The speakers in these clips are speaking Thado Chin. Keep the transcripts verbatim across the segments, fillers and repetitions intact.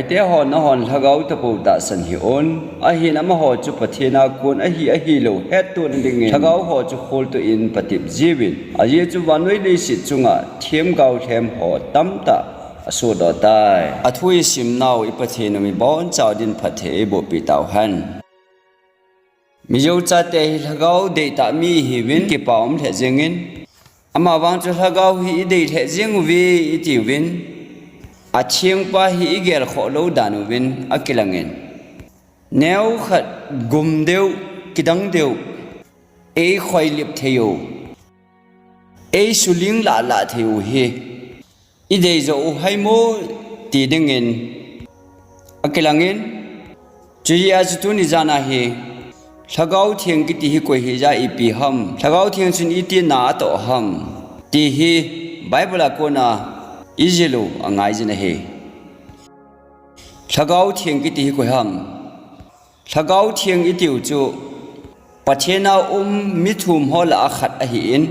Te ho nahon lhagao tapou tahsan hih un, ahin amaho chu Pathen a kon ahi ahilou hettohna dingin lhagao ho chu kholtoh in patep jiuvin, ajeh chu vannoi leiset chunga themgao lhem ho tamtah asodoh tai. Athu isimnau i Pathen u mi bonchauva din phatthei eiboh peh tauhen. Mizo chate hi lhagao deitah mi ihiuvin, kipa um lheh jengin. Amavang chu lhagao hi idei lheh jeng uve itiuvin. Athengpa hi igel khoh lou dan uvin akilangin. Neokhat gum deu, kidang deu, eikhoilip thei u, eisuling lahlah thei u hi idei joh u haimo ti dingin akilangin, chujeh a chu tuni jan a hi Lhagao Theng kiti hi koi hija ipi ham, Lhagao Theng chun iti na atoh ham, ti hi Bible a kona ijil u angaijin ahi. Lhagao Theng kiti hi koi ham? Lhagao Theng itiu chu Pathen a um mi thum ho lah a khat ahin,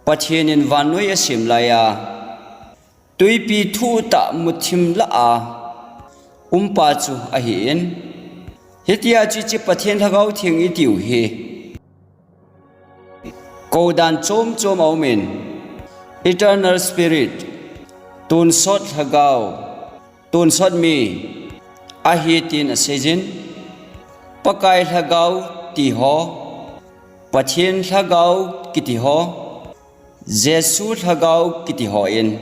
Pathen in vannoi asem laiya twipi thuhtah muthim lah a umpa chu ahin, hitia chu hiche Pathen Lhagao Theng itiu hi koudan chom chom aumin, Eternal Spirit, tonsot lhagao, tonsot mi ahi tin aseijin. Pakai Lhagao ti ho, Pathen Lhagao kiti ho, Jesu Lhagao kiti hon,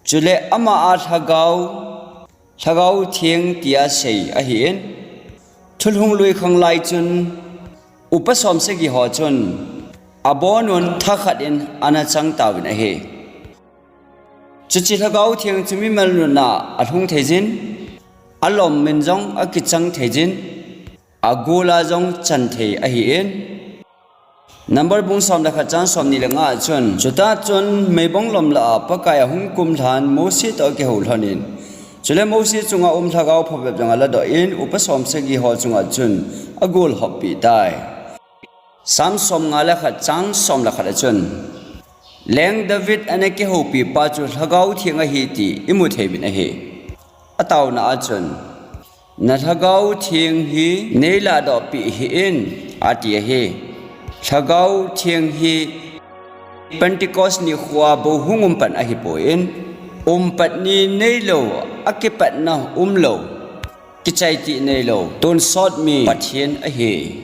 chule ama a Lhagao, Lhagao Theng tia sei ahin, Thulhunglui khanglai chun upa somsagi ho chun abonun thakhat in ana chang tauvin ahi. Chuche Lhagao Theng chu mimal nunna alhung theijin, alom in jong akichang theijin, agol a jong chan thei ahin. Number bung som le khat chang somni le nga a chun, chutah chun meibong lom lah a Pakai ahung kumlhan Mose toh akihou lhonin, chule Mose chunga um lhagao phabep jong aladoh in, upa somsagi ho chunga chun agol hoppeh tai. Sam somnga le khat chang som le khat a chun, Leng David ana kihoupipa chu Lhagao Theng ahi ti imu theiuvin ahi. Ataona a chun, Na Lhagao Theng hi neilahdohpeh hih in, ati ahi. Lhagao Theng hi Pentecost nikhoa bou hung umpat ahipoi, umpat ni neilou, akipatna umlou, kichaitih neilou, tonsot mi Pathen ahi.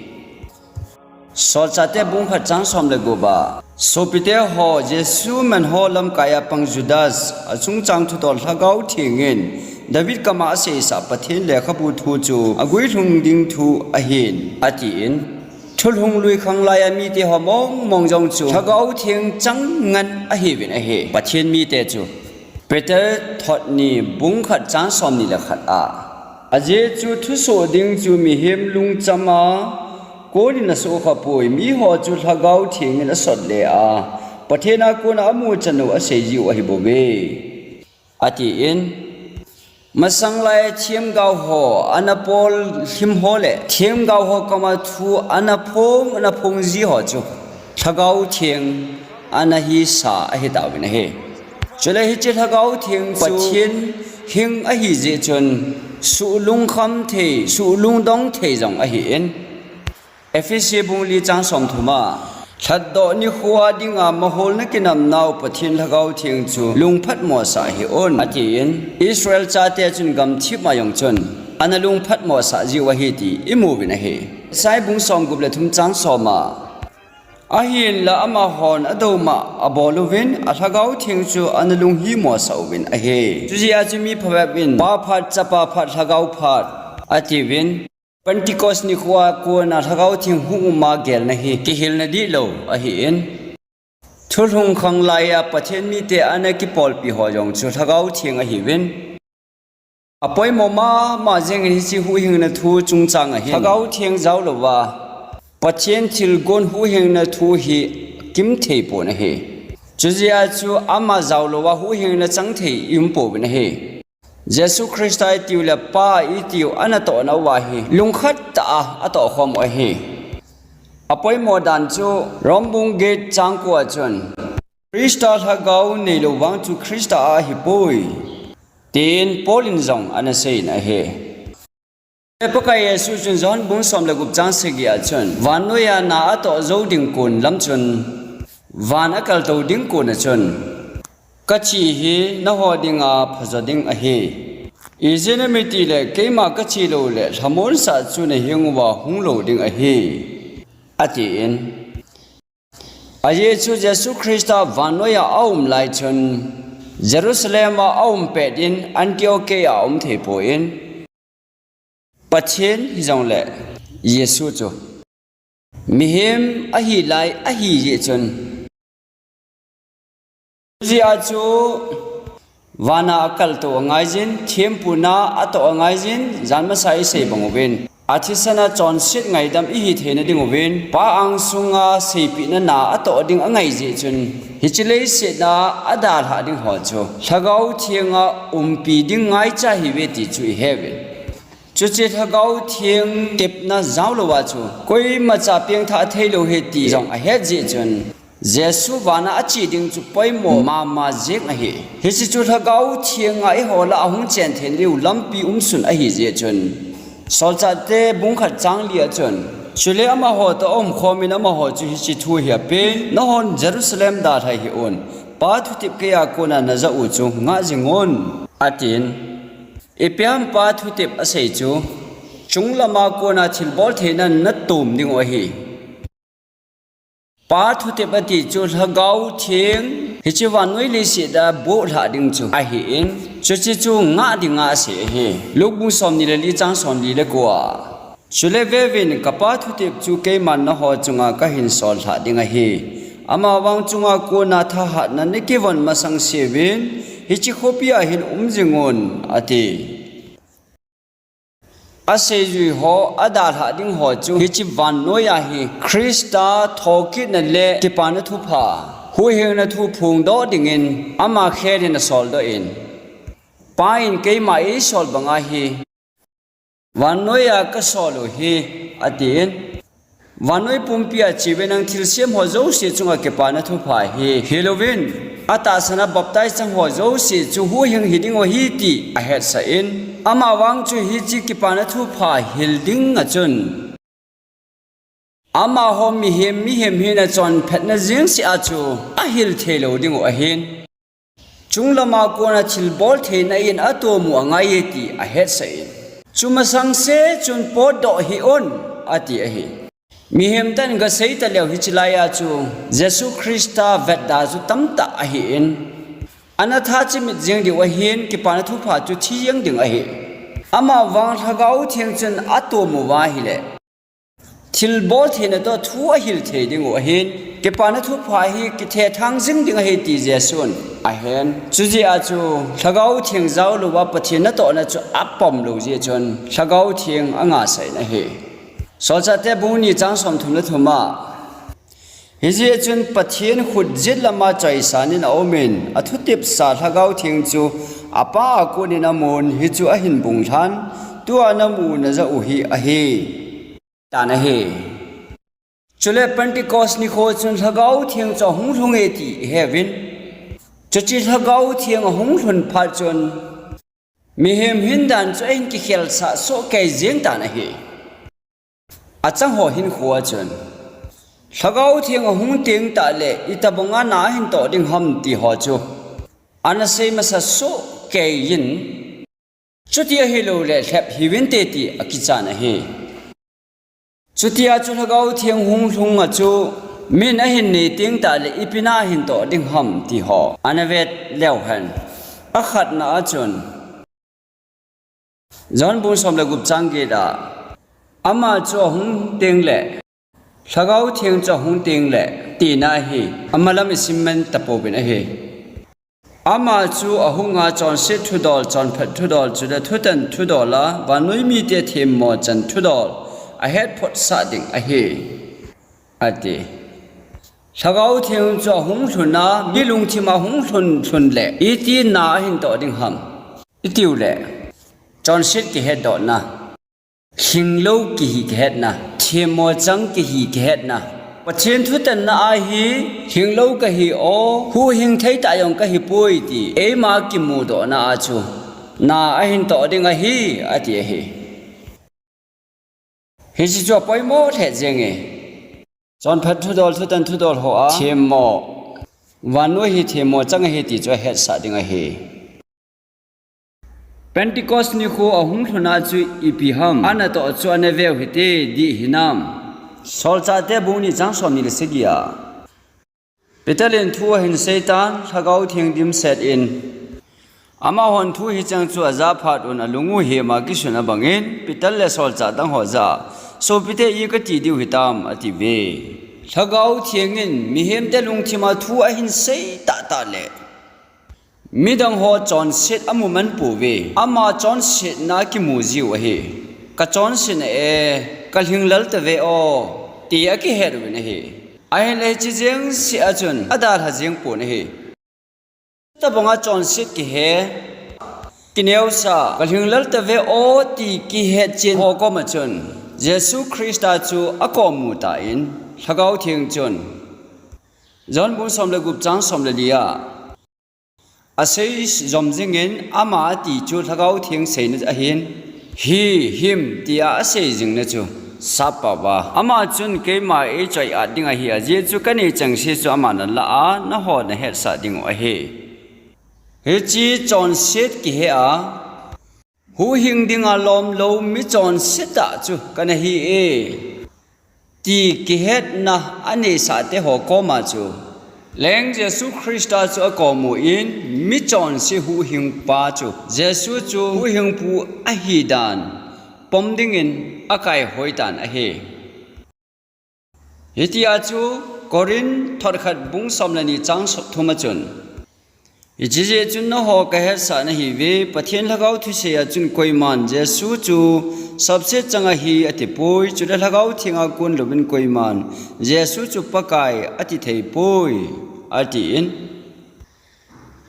Solchahte bung khat chang som le gup a, sopite ho, Jesu man ho lamkai a pang Judas, achungchang thutol Lhagao Theng in David kam a aseisah Pathen lekhabu thu chu aguilhung ding thu ahin, atin. Thulhunglui khanglai a mite ho mongmong jong chu Lhagao Theng chang ngen ahiuvin ahi, Pathen mite chu. Peter thot ni bung khat chang somni le khat a, ajeh chu thusoh ding chu mihem lungcham a konin asohkhapoi, miho chu Lhagao Theng in asot le a, Pathen a kona amu chan u aseijiu ahibouve, atin. Masang lai themgao ho ana pol lhim ho le themgao ho kama thu ana phong, ana phong ji ho chu Lhagao Theng ana hisa ahitauvin ahi. Chule hiche Lhagao Theng chu Pathen hing ahi jeh chun suhlungkham thei, suhlungdong thei jong ahin. Ephesi bung li chang somthum a, lhatdoh nikhoa dinga maholna kinamnau Pathen Lhagao Theng chu lungphatmosah hih un, atin. Israel chate chun gamthip ma jong chun ana lungphatmosah jiu ahi ti imu uvin ahi. Isai bung somgup le thum chang som a, ahinla amahon adouma abol uvin, a Lhagao Theng chu ana lunghimosah uvin ahi. Chujeh a chu mi phabep in, Pa phat, Chapa phat, Lhagao phat, atiuvin. Pentecost nikhoa kona Lhagao Theng hung uma gelna hi kihilna dihlou ahin. Thulhung khanglai a Pathen mite ana kipolpi ho jong chu Lhagao Theng ahiuvin. Apoimo mama jengin hiche huhhingna thu chungchang ahin Lhagao Theng jaolouva Pathen thilgon huhhingna thu hi kimthei pon ahi. Chujeh a chu ama jaolouva huhhingna changthei iumpouvin ahi. Jesu Christa itiu le Pa itiu anatohna uva hi lungkhat tah a atohkhom u ahi. Apoimo dan chu Rom bung get chang ko a chun, Christa Lhagao neilou vang chu Christa a ahipoi. tin Paul in jong ana seiyin ahi. Pakai Jesu chun John bung som le gup chang sagi a chun, vannoiya na atoh jou ding kon lam chun, van akaltou ding kon a chun, kache hi naho dinga phajo ding ahi. Ijeh inem itile keima kache loule lhamonsah chu naheng uva hung lou ding ahi, atin. Ajeh chu Jesu Christa vannoiya aum lai chun, Jerusalem a aum pet in Antioch a aum thei poi. Pathen hijongle Jesu chu mihem ahi lai ahi jeh chun, hijeh a chu vana akaltou angaiyin, thempu na atoh angaiyin, jan masa isei bang uvin, athisan a chonset ngaidam ihi theina ding uvin, Pa angsunga seipehna na atoh ding angai jeh chun, hiche leiset a adalhah ding ho chu Lhagao Thenga umpi ding ngaicha ahiuve ti chu iheuvin. Chuche Lhagao Theng tepna jaolou a chu koimacha pengthah theilou ahi ti jong ahet jeh chun, Jesu vana ache ding chu poimo mama jeng ahi. Hiche chu Lhagao Thenga eiho lah a ahung chen thei diu lampi umsun ahi jeh chun, Solchahte bung khat chang li a chun, chule amaho toh aumkhom in amaho chu hiche thu hi apen, nahon Jerusalem dalhai hih un, Pa thutep keija kona najah u chu ngah jing un, atin. Ipi ham Pa thutep asei chu, chunglama kona thilbol theina natom diu ahi. Pa thutep ati chu Lhagao Theng hiche vannoi leiset a bohlhah ding chu ahin, chuche chu ngah dinga asei ahi. Luke bung somni le li chang somli le ko a, chule veuvin, ka Pa thutep chu keiman naho chunga kahin sollhah ding ahi. Amavang chunga kona thahatna nakivon masang seuvin, hiche khopia hin um jing un, ati. Aseijui ho, adalhah ding ho chu hiche vannoiya hi Christa thokitna le kipana thupha, huhhingna thu phongdoh dingin ama khelin asoldoh in, Pa in keima eisol banga hi vannoiya kasol u ahi, atin. Vannoi pumpia cheuvin nang thilsem ho jouse chunga kipana thupha hi hilouvin, atahsan a baptize chang ho jouse chu huhhing hiding u ahi ti ahetsah in, amavang chu hiche kipana thupha hil dinga chun, amaho mihem, mihem hina chonphatna jengsea chu ahil theilou dingu ahin, chunglama kona thilbol theina in atom u angaiye ti ahetsah in, chumasang seh chun potdoh hih un, ati ahi. Mihem tah in gasei taleu hiche laiya chu Jesu Christa vetda chu tamtah ahin, ana thachimit jeng diu ahin, kipana thupha chu thi jeng ding ahi. Amavang Lhagao Theng chun atom uva ahile, thilbol theina toh thu ahil thei dingu ahin, kipana thupha hi kithethang jing ding ahi ti Jesun ahen. Chujeh a chu Lhagao Theng jaolouva Pathen natohna chu apomlou jeh chun Lhagao Theng angasah in ahi. Solchahte bung ni chang somthum le thum a, hijeh chun Pathen khut jet lama choisanin aumin, athutepsa Lhagao Theng chu apa a konin amun, hichu ahin bunglhan, tua namu najah u hi ahi, atan ahi. Chule Pentecost nikho chun Lhagao Theng chu ahung lhunge ti iheuvin, chuche Lhagao Theng ahung lhun phat chun mihem hindan chu ahin kikhelsah sohkei jeng tan ahi. Achang ho hinkhoa chun Lhagao Theng ahung teng tahle itobanga na ahin toh ding ham ti ho chu ana sei masa sohkeiyin, chuti ahiloule lhep hiuvinte ti akichan ahi. Chutia chu Lhagao Theng hunglhunga chu min ahin nei teng tahle ipi na ahin toh ding ham ti ho ana vet leuhen, akhatna a chun John bung som le gup chang get a, ama chu ahung tengle, Lhagao Theng chu ahung tengle, tina hi amalam isimmen tapouvin ahi. Ama chu ahunga chonset thudol, chonphat thudol, chule thutan thudol a, vannoi mite themmo chan thudol ahetphotsah ding ahi, ati. Lhagao Theng chu ahung lhun a, mi lungthim a ahung lhun lhun le iti na ahin toh ding ham itiule, chonset kihetdohna, lhinglou kihi kihetna, themmo chang kihi kihetna, Pathen thutanna a hi lhinglou kahi o, huhhing theitah jong kahipoi ti eima kimudohna a chu na ahin toh ding ahi, ati ahi. Hiche chu apoimo lheh jenge. Chonphat thudol, thutan thudol hoa themmo, vannoi hi themmo chang ahi ti chu ahetsah ding ahi. Pentecost nikho ahung lhun a chu ipi ham ana toh chu ana veu hite, dih hinam? Solchahte bung ni chang somni le sagi a Peter in thu ahin seitan, Lhagao Theng dimset in, amahon thu hicheng chu aja phat un alung u hema kisun abangin, Peter le solchah dang ho jah a, sopite, i kati diu hitam, atiuve. Lhagao Theng in mihemte lungthima thu ahin sei tahtah le midang ho chonset amu man pouve. Ama chonsetna kimu jiu ahi. Ka chonsetna e, ka lhinglel tave o, ti akihet uvin ahi. Ahinla hiche jeng seh a chun adalha jeng pon ahi. Tabanga chonset kihe, kineosa, ka lhinglel tave o ti kihet chen ho koma chun Jesu Christa chu akomu tan, Lhagao Theng chun, John bung som le gup chang som le li a asei jom jingin, ama ati chu Lhagao Theng seina ahin, hi, him, tia asei jingna chu sap pah uva, ama chun keima eichoi-at ding ahi, ajeh chu kanei chengse chu aman alah a, nahon nahetsah diu ahi. Hiche chonset kihe a, huhhing dinga lomlou mi chonse tah chu kana hi e, ti kihetna aneisah te ho koma chu, Leng Jesu Christa chu akomun, mi chonse huhhingpa chu, Jesu chu huhhingpu ahidan pom dingin akaihoi tan ahi. Hitia chu Corinth thot khat bung som le ni chang so-, thum a chun, hiche jeh chun nangho kahetsah nahiuve, Pathen Lhagao thusei a chun koiman Jesu chu sapset chang ahi atipoi, chule Lhagao Thenga kon louvin koiman Jesu chu Pakai atithei poi, atin.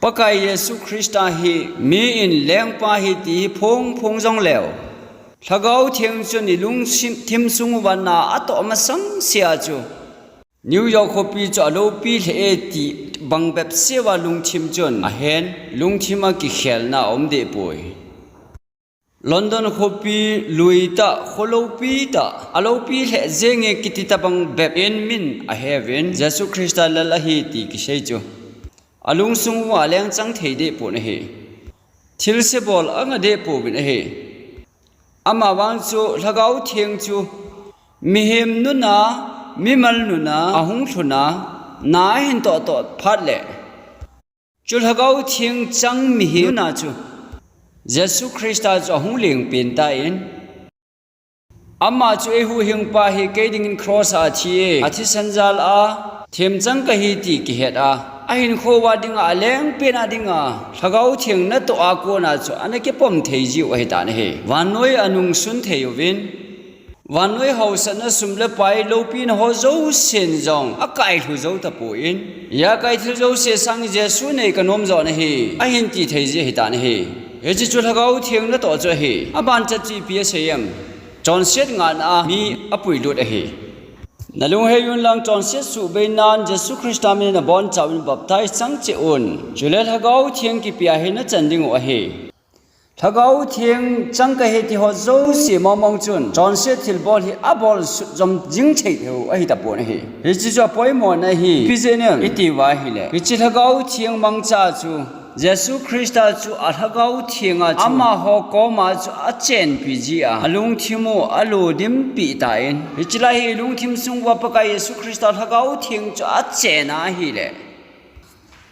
Pakai Jesu Christa hi mi in lengpa ahi ti hi phong phong jongleu, Lhagao Theng chun ilungthim, thim sung uva na atoh masang sea chu, New York khopi chu aloupi lheh e ti bang bep sea lungthim chun ahen, lungthim a kikhelna aum deh poi. London khopi lui tah, kho loupi tah, aloupi lheh jenge kiti tabang bep in min aheuvin, Jesu Christa lal ahi ti kisei chu alungsung uva aleng chang thei deh pon ahi. Thilse bol anga deh pouvin ahi. Amavang chu Lhagao Theng chu mihem nuna, mimal nuna ahung lhun a, na ahin toh toh phat le, chu Lhagao Theng chang mihem nuna chu Jesu Christa chu ahung lengpen tan, ama chu eihuhhingpa hi kei dingin cross a athi e, athisan jal a themchang kahi ti kihet a, ahinkho uva dinga, alengpen a dinga Lhagao Theng natoh a kona chu ana kipom thei jiu ahitan ahi. Vannoi anungsun thei uvin, vannoi haosatna, sum le pai, loupina ho jousen jong akailhu jou tapon, ijakai thil jouse sang Jesu nei kanom jo ahi, ahin ti thei ji ahitan ahi. Hiche chu Lhagao Theng natoh chu ahi. Abanchat chu ipi asei em? Chonset ngahna a mi apuilut ahi. Nalunghei unlang, chonset suhbeinan Jesu Christa minin nabonchauvin baptize chang cheh un. Chule Lhagao Theng kipea hi nachan dingu ahi. Lhagao Theng chang kahi ti ho jouse mong mong chun chonset thilbol hi abol sut jom jing thei theiu ahi tapon ahi. Hiche chu apoimona ahi. Ipi jeh inem iti uva ahile, hiche Lhagao Theng mangcha chu Jesu Christa chu a Lhagao Theng a chu amaho koma chu achenpi jia, alungthim u alodim pi tan, hiche lai hi lungthim sung uva Pakai Jesu Christa Lhagao Theng chu achen a ahile,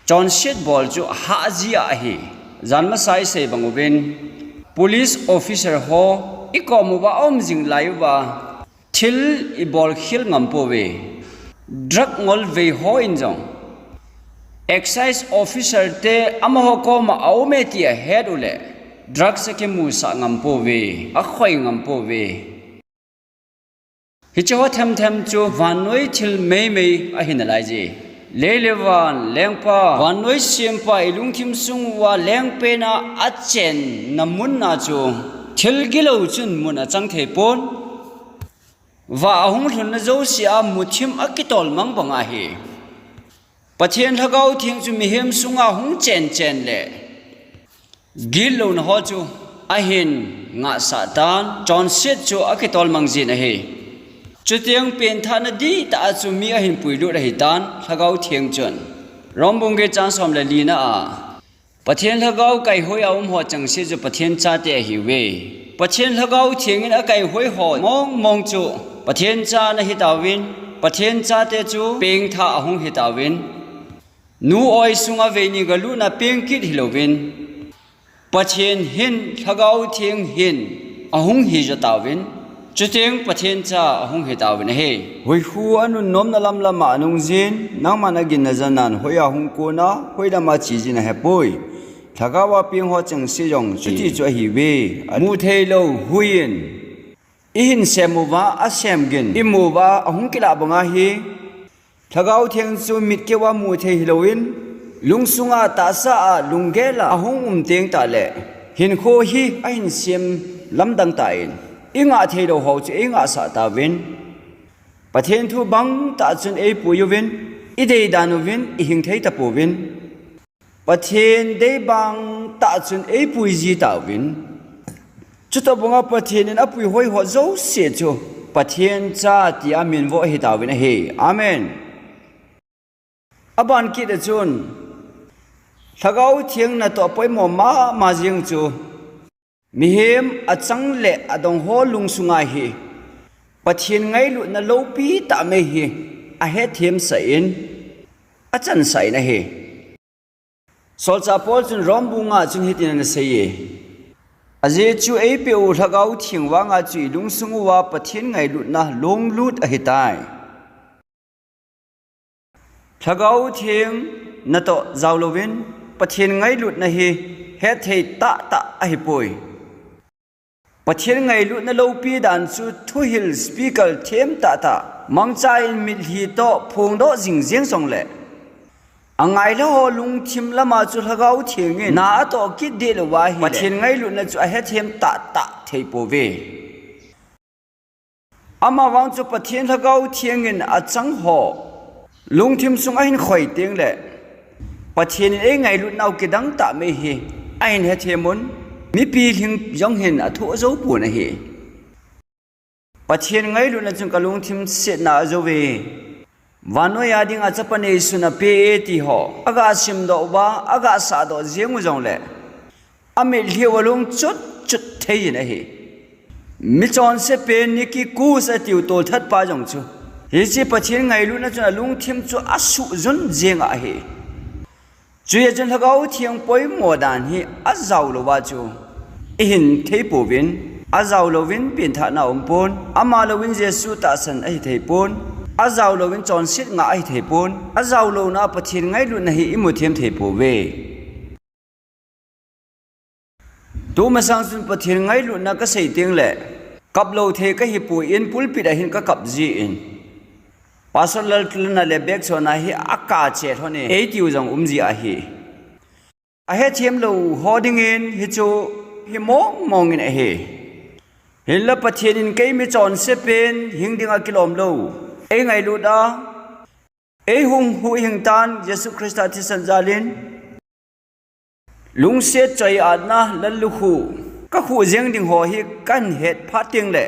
chonset bol chu ahah jia ahi. Jan masa isei bang uvin, police officer ho ikom uva aum jing lai uva, thil ibol khel ngam pouve. Drug ngol vei hon jong, excise officer te amaho koma aume ti ahet uleh, drugs akimusah ngam pouve, akhoi ngam pouve. Hiche ho themthem chu vannoi thil meimei ahi nalai je. Lei le van lengpa, vannoi sempa ilungthim sung uva lengpen a achenna mun a chu thil gilou chun mun achang thei pon. Vah ahung lhunna jouse a muthim akitol mang bang ahi. Pathen Lhagao Theng chu mihem sunga hung chen chen le, Gitlouna ho chu ahin ngahsah tan, chonset chu akitol mang jin ahi. Chuteng pengthahna dihtah a chu mi ahin puilut ahitan, Lhagao Theng chun. Rom bung get chang som le lina a, Pathen Lhagao kaihoi a um ho chengse chu Pathen chate ahiuve. Pathen Lhagao Theng in akaihoi ho mong mong chu Pathen cha ana hitauvin, Pathen chate chu pengthah ahung hitauvin, nu oi sunga veini galutna peng kit hilouvin, Pathen hin, Lhagao Theng hin ahung hija tauvin, chuteng Pathen cha ahung hitauvin ahi. Huikhu anunnomna lamlam a anung jin, nangman aginna jan nan hoiya hung kona, hoilam a che jin ahepoi. Lhagao a peng ho chengse jong chuti chu ahiuve. Amutheilou huiyin ihin sem uva, asem gin imu uva ahung kilah banga hi, Lhagao Theng chu mit keuva muthei hilouvin, lungsunga tahsa a lunggel a ahung um teng tahle, hinkho hi ahin sem lamdang tan, ingah theilou ho chu eingahsah tauvin, Pathen thu bangtah chun eipuiyuvin, idei dan uvin, ihing thei tapouvin. Pathen dei bangtah chun eipui ji tauvin. Chutobanga Pathen in apuihoi ho jouse chu Pathen cha tia minvo ahitauvin ahi. Amen. Aban kit a chun, Lhagao Theng natoh poimo mama jeng chu, mihem achang le adong ho lungsunga hi Pathen ngailutna loupi tah mai hi ahetthemsah in, achansah in ahi. Solchah Paul chun Rom bung nga chun hitin anaseiye, ajeh chu eipeh u Lhagao Theng vanga chu ilungsung uva Pathen ngailutna lunglut ahitai. Lhagao Theng natoh jaolouvin Pathen ngailutna hi hetthei tahtah ahipoi. Pathen ngailutna loupi dan chu thuhil speaker them tahtah, mangcha in mitlhi toh phongdoh jingjeng jongle, angailha ho lungthim lama chu Lhagao Theng in na atoh kit deh louva ahile, Pathen ngailutna chu ahethem tahtah theipouve. Amavang chu Pathen Lhagao Theng in achang ho lungthim sung ahin khoi tengle, Pathen in eingailutnau kidang tah mai hi ahin hethem un, mipi lhing jong hin athoh jou pon ahi. Pathen ngailutna chun kalungthim setna ajouve. Vannoi a dinga chapa neisun apeh e ti ho aga simdoh uva, aga sahdoh jeng u jongle, amitlhi u alung chut chut thei in ahi. Michonse pen Nicky Cruz atiu tolthat pa jong chu, hiche Pathen ngailutna chun alungthim chu asuhjun jeng ahi. Chuti chun Lhagao Theng poimo dan hi ajaolouva chu ihin theipouvin, ajaolouvin pengthahna aumpon, ama louvin Jesu tahsan ahithei pon, ajaolouvin chonset ngah ahithei pon, ajaolouna Pathen ngailutna hi imu them theipouve. Tumasang chun Pathen ngailutna kasei tengle, kaplou thei kahipon pulpit a hin kakap jin, Pastor Laltulna le Bekchona hi akap che lhon e eitiu jong umji ahi. Ahethem lou ho dingin hichu himong mongin ahi. Hinla Pathen in kei michonse pen hing dinga kilom lou, eingailut a, eihung huhhing tan Jesu Christa thisan jalin, lungset choi-atna lallukhuh kakhuh jeng ding ho hi kahin het phat tengle,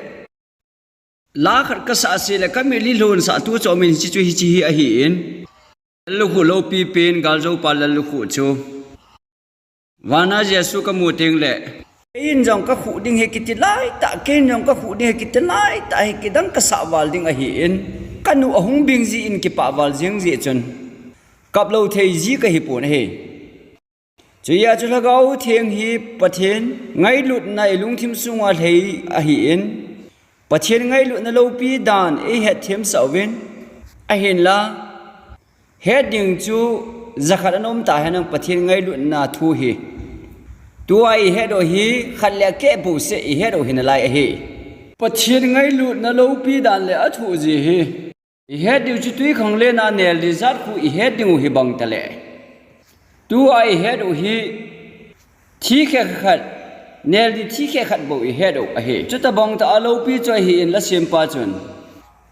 la khat kasah seh le kamitlhi lhonsah tu chom in hiche chu hiche hi ahin, lallukhuh loupi pen galjoupa lallukhuh chu, vana Jesu kamu tengle, keiin jong kakhuh ding hi kiti laitah, keiin jong kakhuh ding hi kiti laitah hi kidang kasah val ding ahin, kanu ahung bing jin kipah val jeng jeh chun, kaplou thei ji kahipon ahi. Chuti a chu Lhagao Theng hi Pathen ngailutna ilungthim sunga lhei ahin, Pathen ngailutna loupi dan eihetthemsah uvin, ahinla, het ding chu jakhat ana um tahen lang Pathen ngailutna thu hi. Tua ihet u hi khat le keh bouseh ihet u hinalai ahi. Pathen ngailutna loupi dan le athoh jeh hi ihet diu chu twikhanglen a neldi jat khu ihet ding u hibang tale, tua ihet u hi thikhe khat, neldi thikhe khat bou ihet u ahi. Chutobang tah a loupi chu ahin, lasempa chun,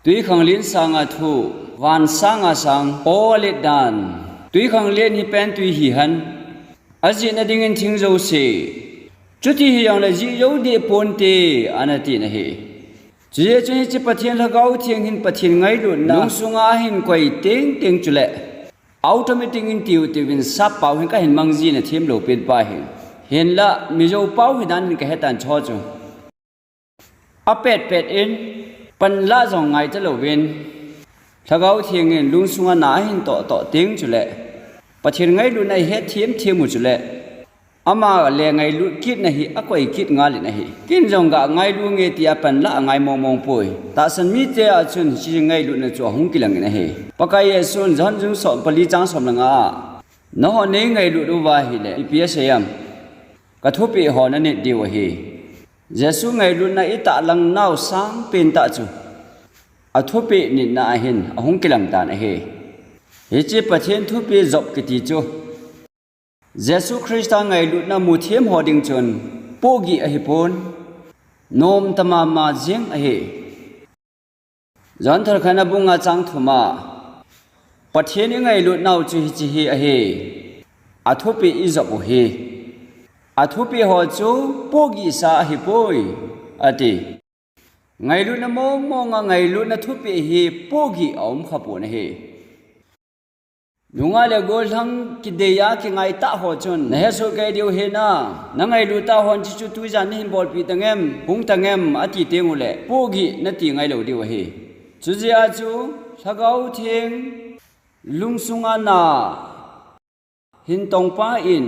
twikhanglen sanga thoh, van sanga sang, o alet dan, twikhanglen hi pentwi hihen, Ajihna dingin thing jouse. Chuti hijongle jih jou deh ponte, ana tin ahi. Chujeh chun hiche Pathen Lhagao Theng hin Pathen ngailutna lungsunga ahin koi tengteng chule, automatic in tiu tiuvin sap pau hin kahin mang jin athem lou pen pa hin. Hinla, Mizo pau hidan in kahetan chu. Apetpet in, panla jong ngai talouvin, Lhagao Theng in lungsunga na ahin tohtoh teng chule, Pathen ngailutna ihet themthem u chule, ama le ngailut kitna hi akoi kit ngal in ahi. Ken jong ga ngailu nge tia panla angai mongmong poi. Tahsan mite a chun hiche ngailutna chu ahung kilang in ahi. Pakai Jesun John bung som pali chang som le nga a, nahon neingailut uva ahile, ipi asei em? Kathupeh ho nanit diu ahi. Jesu ngailutna itahlang nau sangpen tah chu, athupeh nitna ahin ahung kilang tan ahi. Hiche Pathen thupeh jop kiti chu, Jesu Christa ngailutna muthem ho ding chun pohgih ahipon, nomtah mama jeng ahi. John thulkhenna bung nga chang thum a, Pathen ingailut nau chu hiche hi ahi, athupeh ijop u hi. Athupeh ho chu pohgihsa ahipoi, ati. Ngailutna mongmonga ngailutna thupeh hi pohgih aum khapon ahi. Nungah le gollhang kideiya kingaitah ho chun, nahesoh kei diu hina, nangailut tah hon hiche chu tujan nahin bolpeh tangem, hung tangem, ati tengule, pohgih nati ngailou diu ahi. Chujeh a chu, Lhagao Theng lungsunga na hin tongpa in,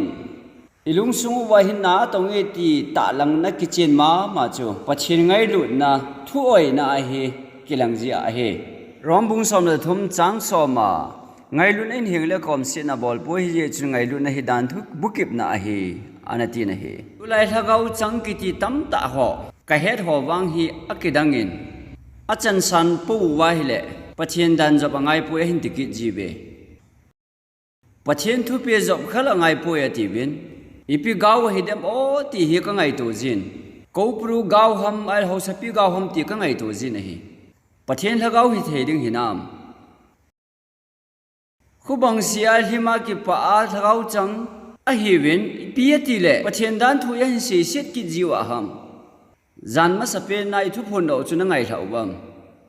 ilungsung uva hin na atong e ti tahlangna kichen mama chu, Pathen ngailutna thuoina ahi, kilang jia ahi. Rom bung som le thum chang som a, ngailutna in hengle komsetna abolpoi, hijeh chun ngailutna hi danthu bukipna ahi, ana tin ahi. Tulai Lhagao chang kiti tamtah ho kahet ho vang hi akidang in, achansan pou uva ahile, Pathen danjop angaipoi ahin tikit jiuve. Pathen thupeh jop khel angaipoi atiuvin, ipi gao ahidem o ti hi kangaito jin. Koupru gao ham, ahile haosapi gao ham ti kangaito jin ahi. Pathen Lhagao hithei ding hinam? Khubang sea lhima kipah a Lhagao chang ahiuvin, ipi atile Pathen danthu ahin seiset kit jiu aham? Jan masapen a ithuphondoh chu nangailhah uvem?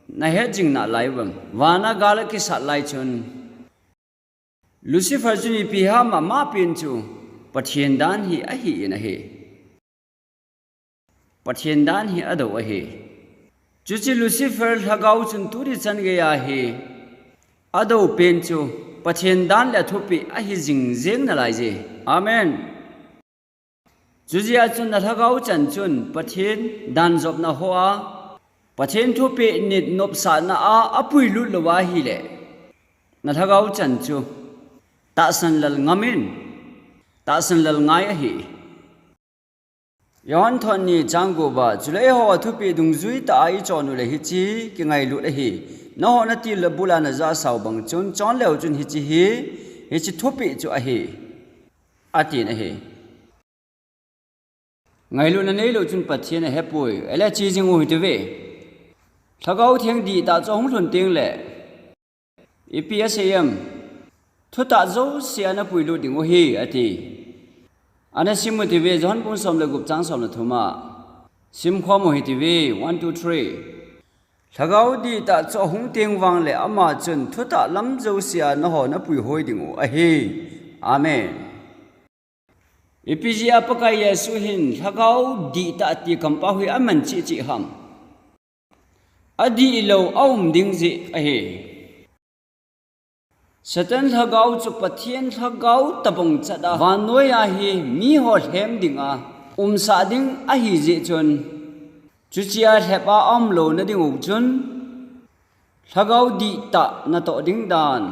Nahet jing nalai uvem? Vana gal akisat lai chun, Lucifer chun ipi ham, amapen chu Pathen dan hi ahin ahi. Pathen dan hi adou ahi. Chuche Lucifer Lhagao chun tuni chan geiya hi adoupen chu Pathen dan le athupeh ahi jingjeng nalaije. Amen. Chujeh a chun na Lhagao chan chun Pathen danjopna hoa, Pathen thupeh nit nopsahna a apuilut louva ahile, na Lhagao chan chu tahsan lel ngamin, tahsan lel ngai ahi. Johan thot ni chang gup a, chule eiho athupeh dungjui tah a ichon ule hiche kingailut ahi. Nahon natil le bul a najahsau bang chun, chon leu chun hiche hi, hiche thupeh chu ahi, atin ahi. Ngailutna neilou chun Pathen ahepoi, ahile che jing u hitiuve. Lhagao Theng dihtah chu ahung lhun tengle, ipi asei em? Thutah jouse a napuilut dingu ahi, ati. Ana sim u hitiuve, Johan bung som le gup chang som le thum a. Simkhom u hitiuve, one, two, three. Lhagao dihtah chu ahung teng vangle ama chun thutah lam jouse a nahon apuihoi dingu ahi. Amen. Ipi jeh a Pakai Jesu hin Lhagao dihtah ti kampau hi aman cheh cheh ham? Adihlou aum ding jeh ahi. Satan Lhagao chu Pathen Lhagao tobang chat a vannoiya hi miho lhem dinga umsah ding ahi jeh chun, chuche a lhep a aumlou na dingu chun, Lhagao dihtah natoh ding dan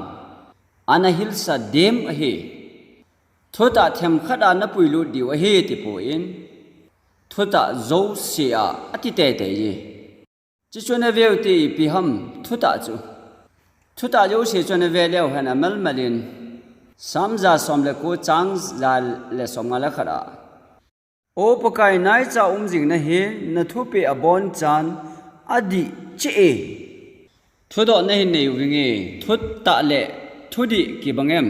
ana hilsa dem ahi. Thutah themkhat a napuilut diu ahi tipon, thutah jouse a ati teitei e. Chuchu naveu hite, ipi ham thutah chu? Thutah jouse chu nave leu hen amelmal in, Sam ja som le ko chang ja le somnga le khat a, O Pakai, naicha umjing nahi, nathupeh abonchan adih cheh e. Thudoh nahin nei uvinge, thutah le thudih kibang em?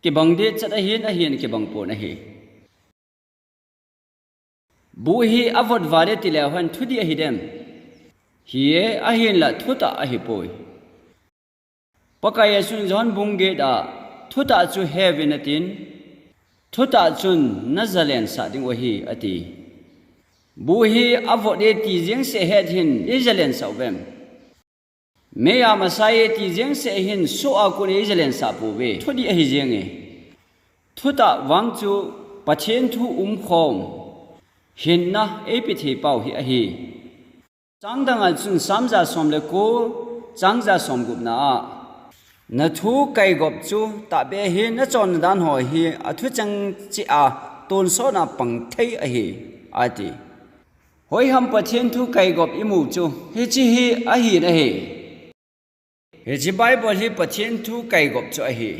Kibang deh chet ahin, ahin kibang pon ahi. Bu hi avot vale tileu hen thudih ahi dem? Hi e, ahinlah thutah ahipoi. Pakaiye chun John bung get a, thutah chu heuvin atin, thutah chun najalen sah dingu ahi, ati. Bu hi avot e ti jeng seh het hin eijalen sah uvem? Meiya masa e ti jeng seh hin soh a kon eijalen sah pouve. Thudih ahi jenge. Thutah vang chu Pathen thu umkhom hinna eipe thei pau hi ahi. Chang danga chun Sam ja som le ko, chang ja som gupna a, nathu kaigop chu tahbeh hin nachonna dan ho hi athu cheng cheh a tonsot a pang thei ahi, ati. Hoiham Pathen thu kaigop imu chu hiche hi ahin ahi. Hiche Bible hi Pathen thu kaigop chu ahi.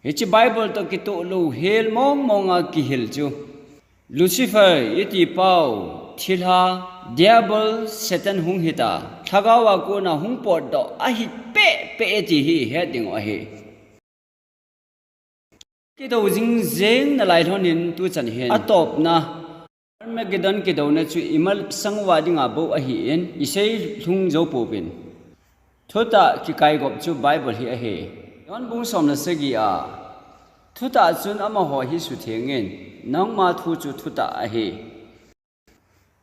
Hiche Bible toh kitoh lou hel mong mong a kihil chu Lucifer iti pau thilha, Diabol, Satan hung hita, lhagao a kona hung potdoh ahi pehpeh e ti hi het dingu ahi. Kidou jing jeng nalai lhonin tuchan hin atopna Armageddon kidouna chu imasang uva dinga bou ahin, isei lhung jou pouvin. Thutah kikaigop chu Bible hi ahi. John bung som le sagi a, thutah chun amaho hi suthengin, nangma thu chu thutah ahi.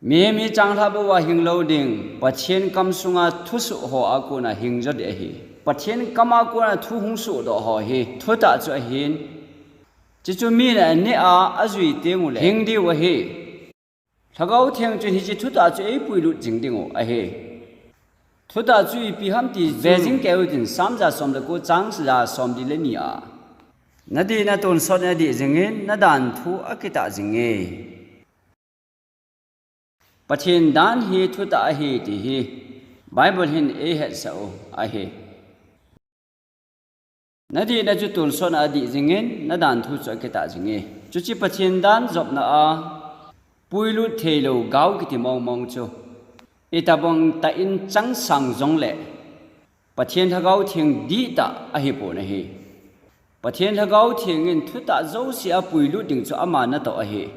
Mihem hi changlhah bouva hing lou ding, Pathen kam sunga thusoh ho a kona hing jo ding ahi. Pathen kam a kona thu hung sohdoh ho hi thutah chu ahin. Chuchu min aneh a, ajui tenguleh hing diu ahi. Lhagao Theng chun hiche thutah chu eipuilut jing dingu ahi. Thutah chu ipi ham ti ve jing kei utin, Sam ja som le ko, chang ja som li le ni a, nadihna tonsot in adih jingin, nadan thu akitah jinge. Pathen dan hi thutah ahi ti hi Bible hin eihetsah u ahi. Nadihna chu tonsot a adih jingin, nadan thu chu akitah jinge. Chuche Pathen dan jopna a puilut theilou gao kiti mong mong chu itobang tah in changsang jongleh Pathen Lhagao Theng dihtah ahipon ahi. Pathen Lhagao Theng in thutah jouse a puilut ding chu ama natoh ahi.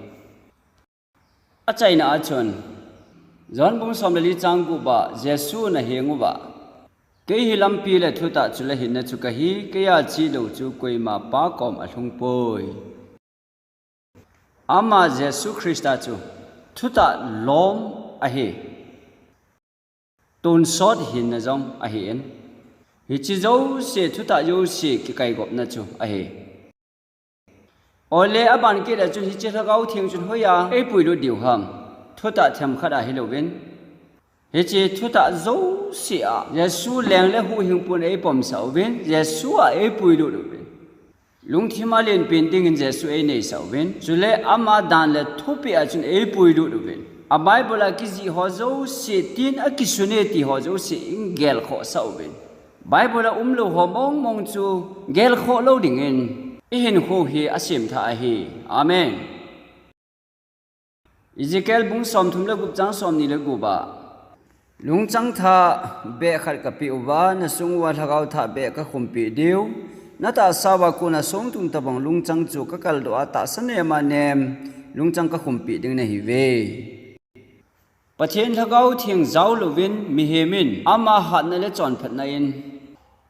Achaina a chun, John bung som le li chang gup a Jesun aheng uva, kei hi lampi le thutah chule hinna chu kahi, keiya chelou chu koima Pa kom alhung poi. Ama Jesu Christa chu thutah lom ahi. Tonsot hinna jong ahin. Hiche jouse, thutah jouse kikaigopna chu ahi. Ole aban kit a chun hiche Lhagao Theng chun hoiya eipuilut diu ham? Thutah themkhat a hilouvin, hiche thutah jouse a Jesu leng le huhhingpu in eipomsah uvin, Jesu a eipuilut uvin. Lungthim alen pen dingin Jesu eineisah uvin, chule ama dan le thupeh a chun eipuilut uvin. A Bible a kijih ho jouse, tin akisun e ti ho jouse eigelkhohsah uvin. Bible a umlou ho mong mong chu gelkhoh lou dingin ihinkho hi asemtha ahi. Amen. Ezekiel bung somthum le gup chang somni le gup a, lungchang thah beh khat kapeh uva, nasung uva lhagao thah beh kakhumpeh diu, natahsa uva kona songtung tobang lungchang chu kakaldoh a, tahsa nema nem lungchang kakhumpeh ding nahiuve. Pathen Lhagao Theng jaolouvin mihem in ama hatna le chonphatna in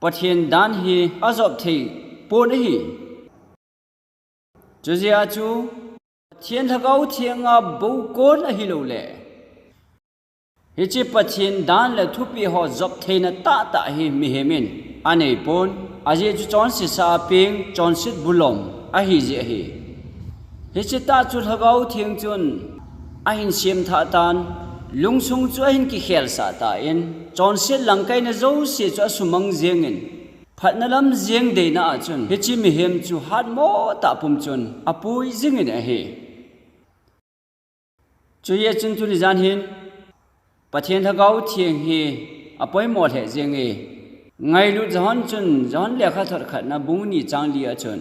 Pathen dan hi ajop thei pon ahi. Chujeh a chu Pathen Lhagao Theng a bou kon ahilouleh, hiche Pathen dan le thupeh ho jop theina tahtah hi mihem in aneipon, ajeh chu chonsetsah a peng, chonset bulom ahijeh ahi. Hiche tah chu Lhagao Theng chun ahin semthah tan, lungsung chu ahin kikhelsah tan, chonset langkaina jouse chu asumang jengin, phatna lam jeng deina a chun hiche mihem chu hatmo tah pum chun apui jingin ahi. Chujeh chun tuni jan hin Pathen Lhagao Theng hi apoimo lheh jenge. Ngailut John chun, John lekhathot khatna bung ni chang li a chun,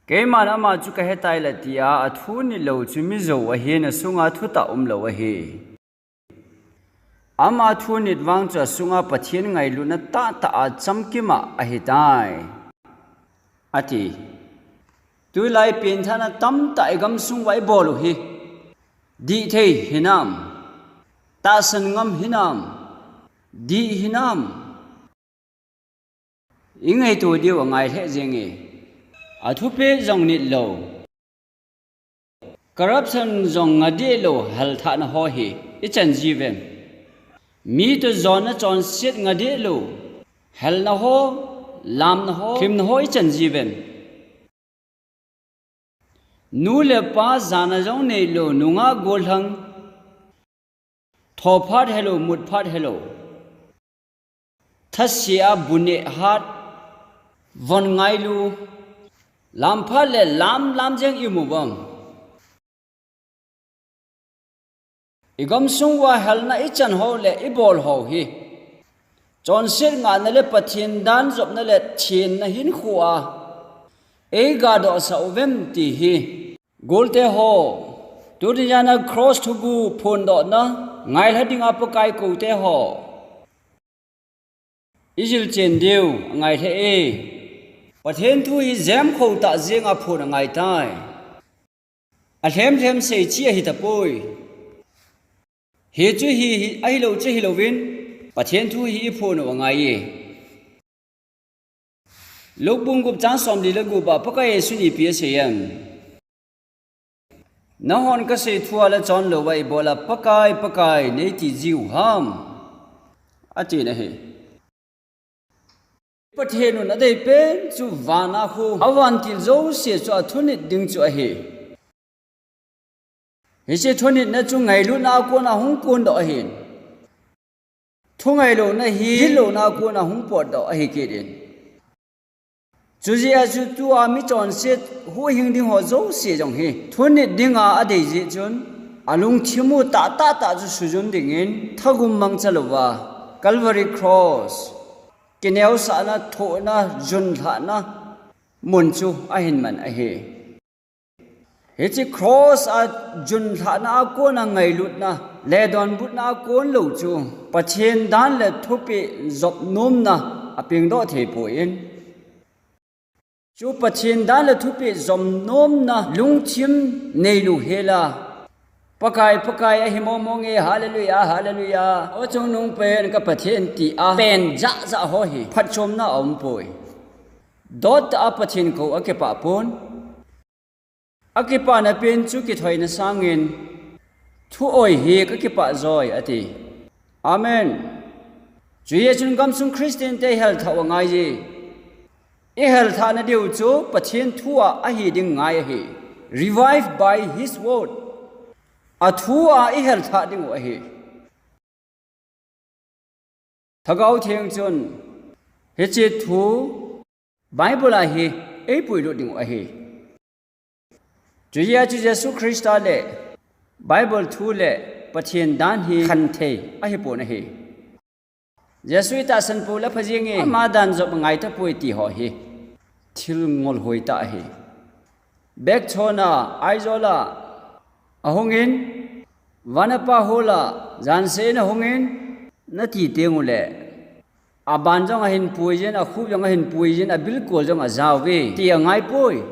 keiman ama chu kahetai le tia athu nit lou chu mijou ahin, asunga thutah umlou ahi. Ama thu nit vang chu asunga Pathen ngailutna tahtah a chamkim a ahitai. ati. Tulai pengthahna tamtah i gamsung uva i bol u hi, dih thei hinam, tahsan ngam hinam, dih hinam, i ngaito diu angai lheh jenge. Athupeh jong nit lou, corruption jong nga deh lou, helthahna ho hi i chan jiuvem? Mi toh jonna chonset nga deh lou, helna ho, lamna ho, lhimna ho i chan jiuvem? Nu le pa jana jong neilou, nungah gollhang, thophat helou, mutphat helou, thase a bu neh hat, von ngailu, lamphat le lam lam jeng i mu uvem? I gamsung uva helna i chan ho le i bol ho hi, chonset ngahna le Pathen dan jopna le thenna hinkho a eiga dohsah uvem ti hi. Golte ho, tuni jana cross thuguh phondohna ngailha dinga Pakai koute ho, i jilchen diu angai lheh e. Pathen thu hi jemkho tah jenga phon angai tai. Alhem lhem sei chi ahi tapoi. Hichu hi, hi ahilou chu hilouvin, Pathen thu hi i phon u angai e. Luke bung gup chang somli le gup a Pakai Jesun ipi asei em? Nanghon kasei thu a lachon louva ibola Pakai, Pakai neiti jiu ham, atin ahi. Pathen un adeipen chu vana khu, avantil jouse chu athunit ding chu ahi. Hiche thunitna chu ngailutna a kona hung kondoh ahin, thungailouna hi gitlouna a kona hung potdoh ahi kitin. Chujeh a chu tua mi chonset huhhing ding ho jouse jong hi thunit dinga adei jeh chun, alungthim u tahtah tah chu sujun dingin thagum mangcha louva Calvary Cross, kineosahna, thohna, junlhahna mun chu ahin man ahi. Hiche cross a junlhahna a kona ngailutna le donbutna a kon lou chu Pathen dan le thupeh jop nomna apengdoh thei poi. Chu Pathen dan le thupeh jop nomna lungthim neilou hela, Pakai, Pakai ahi mong mong e, Hallelujah, Hallelujah, o chungnung pen ka Pathen tia pen jah jah ho hi phatchomna aumpoi. Dottah a Pathen kou akipah pon. Akipana pen chu kithoina sangin, thu oi hi kakipah joi ati. Amen. Chujeh chun gamsung Christian te helthah u angaiye. I helthahna diu chu Pathen thu a ahi ding ngai ahi. Revived by his word. Athu a i helthah ding u ahi. Lhagao Theng chun hiche thu Bible a hi eipuilut ding u ahi. Chujeh a chu Jesu Christa le Bible thu le Pathen dan hi khanthei ahipon ahi. Jesu itahsan pou le pha jenge, ama dan jop angai tapoi ti ho hi thil ngolhoi tah ahi. Bekchon a, Aizawl a ahungin, Vanapa Hall a janseh in ahungin, nati tengule, aban jong ahin puijin, akhup jong ahin puijin, abilkol jong ajauve ti angaipoi.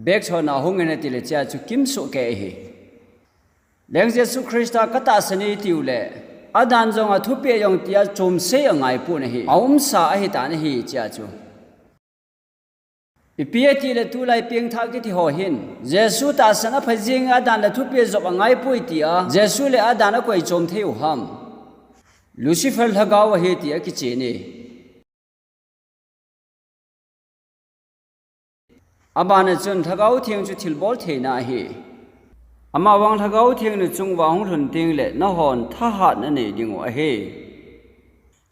Bekchon a ahungin atile chea chu kimsoh kei ahi. Leng Jesu Christa katahsan e tiu le, adan jong athupeh jong tia chomsei angaipon ahi. Aumsa ahitan ahi chea chu. Ipi atile tulai pengthah kiti ho hin, Jesu tahsan apha jeng, adan le thupeh jop angaipoi tia Jesu le adan akoi chom thei u ham? Lucifer lhagao ahi ti akichen e. Abana chun Lhagao Theng chu thilbol theina ahi. Amavang Lhagao Theng nachung uva hung lhun tengle nahon thahatna nei ding u ahi.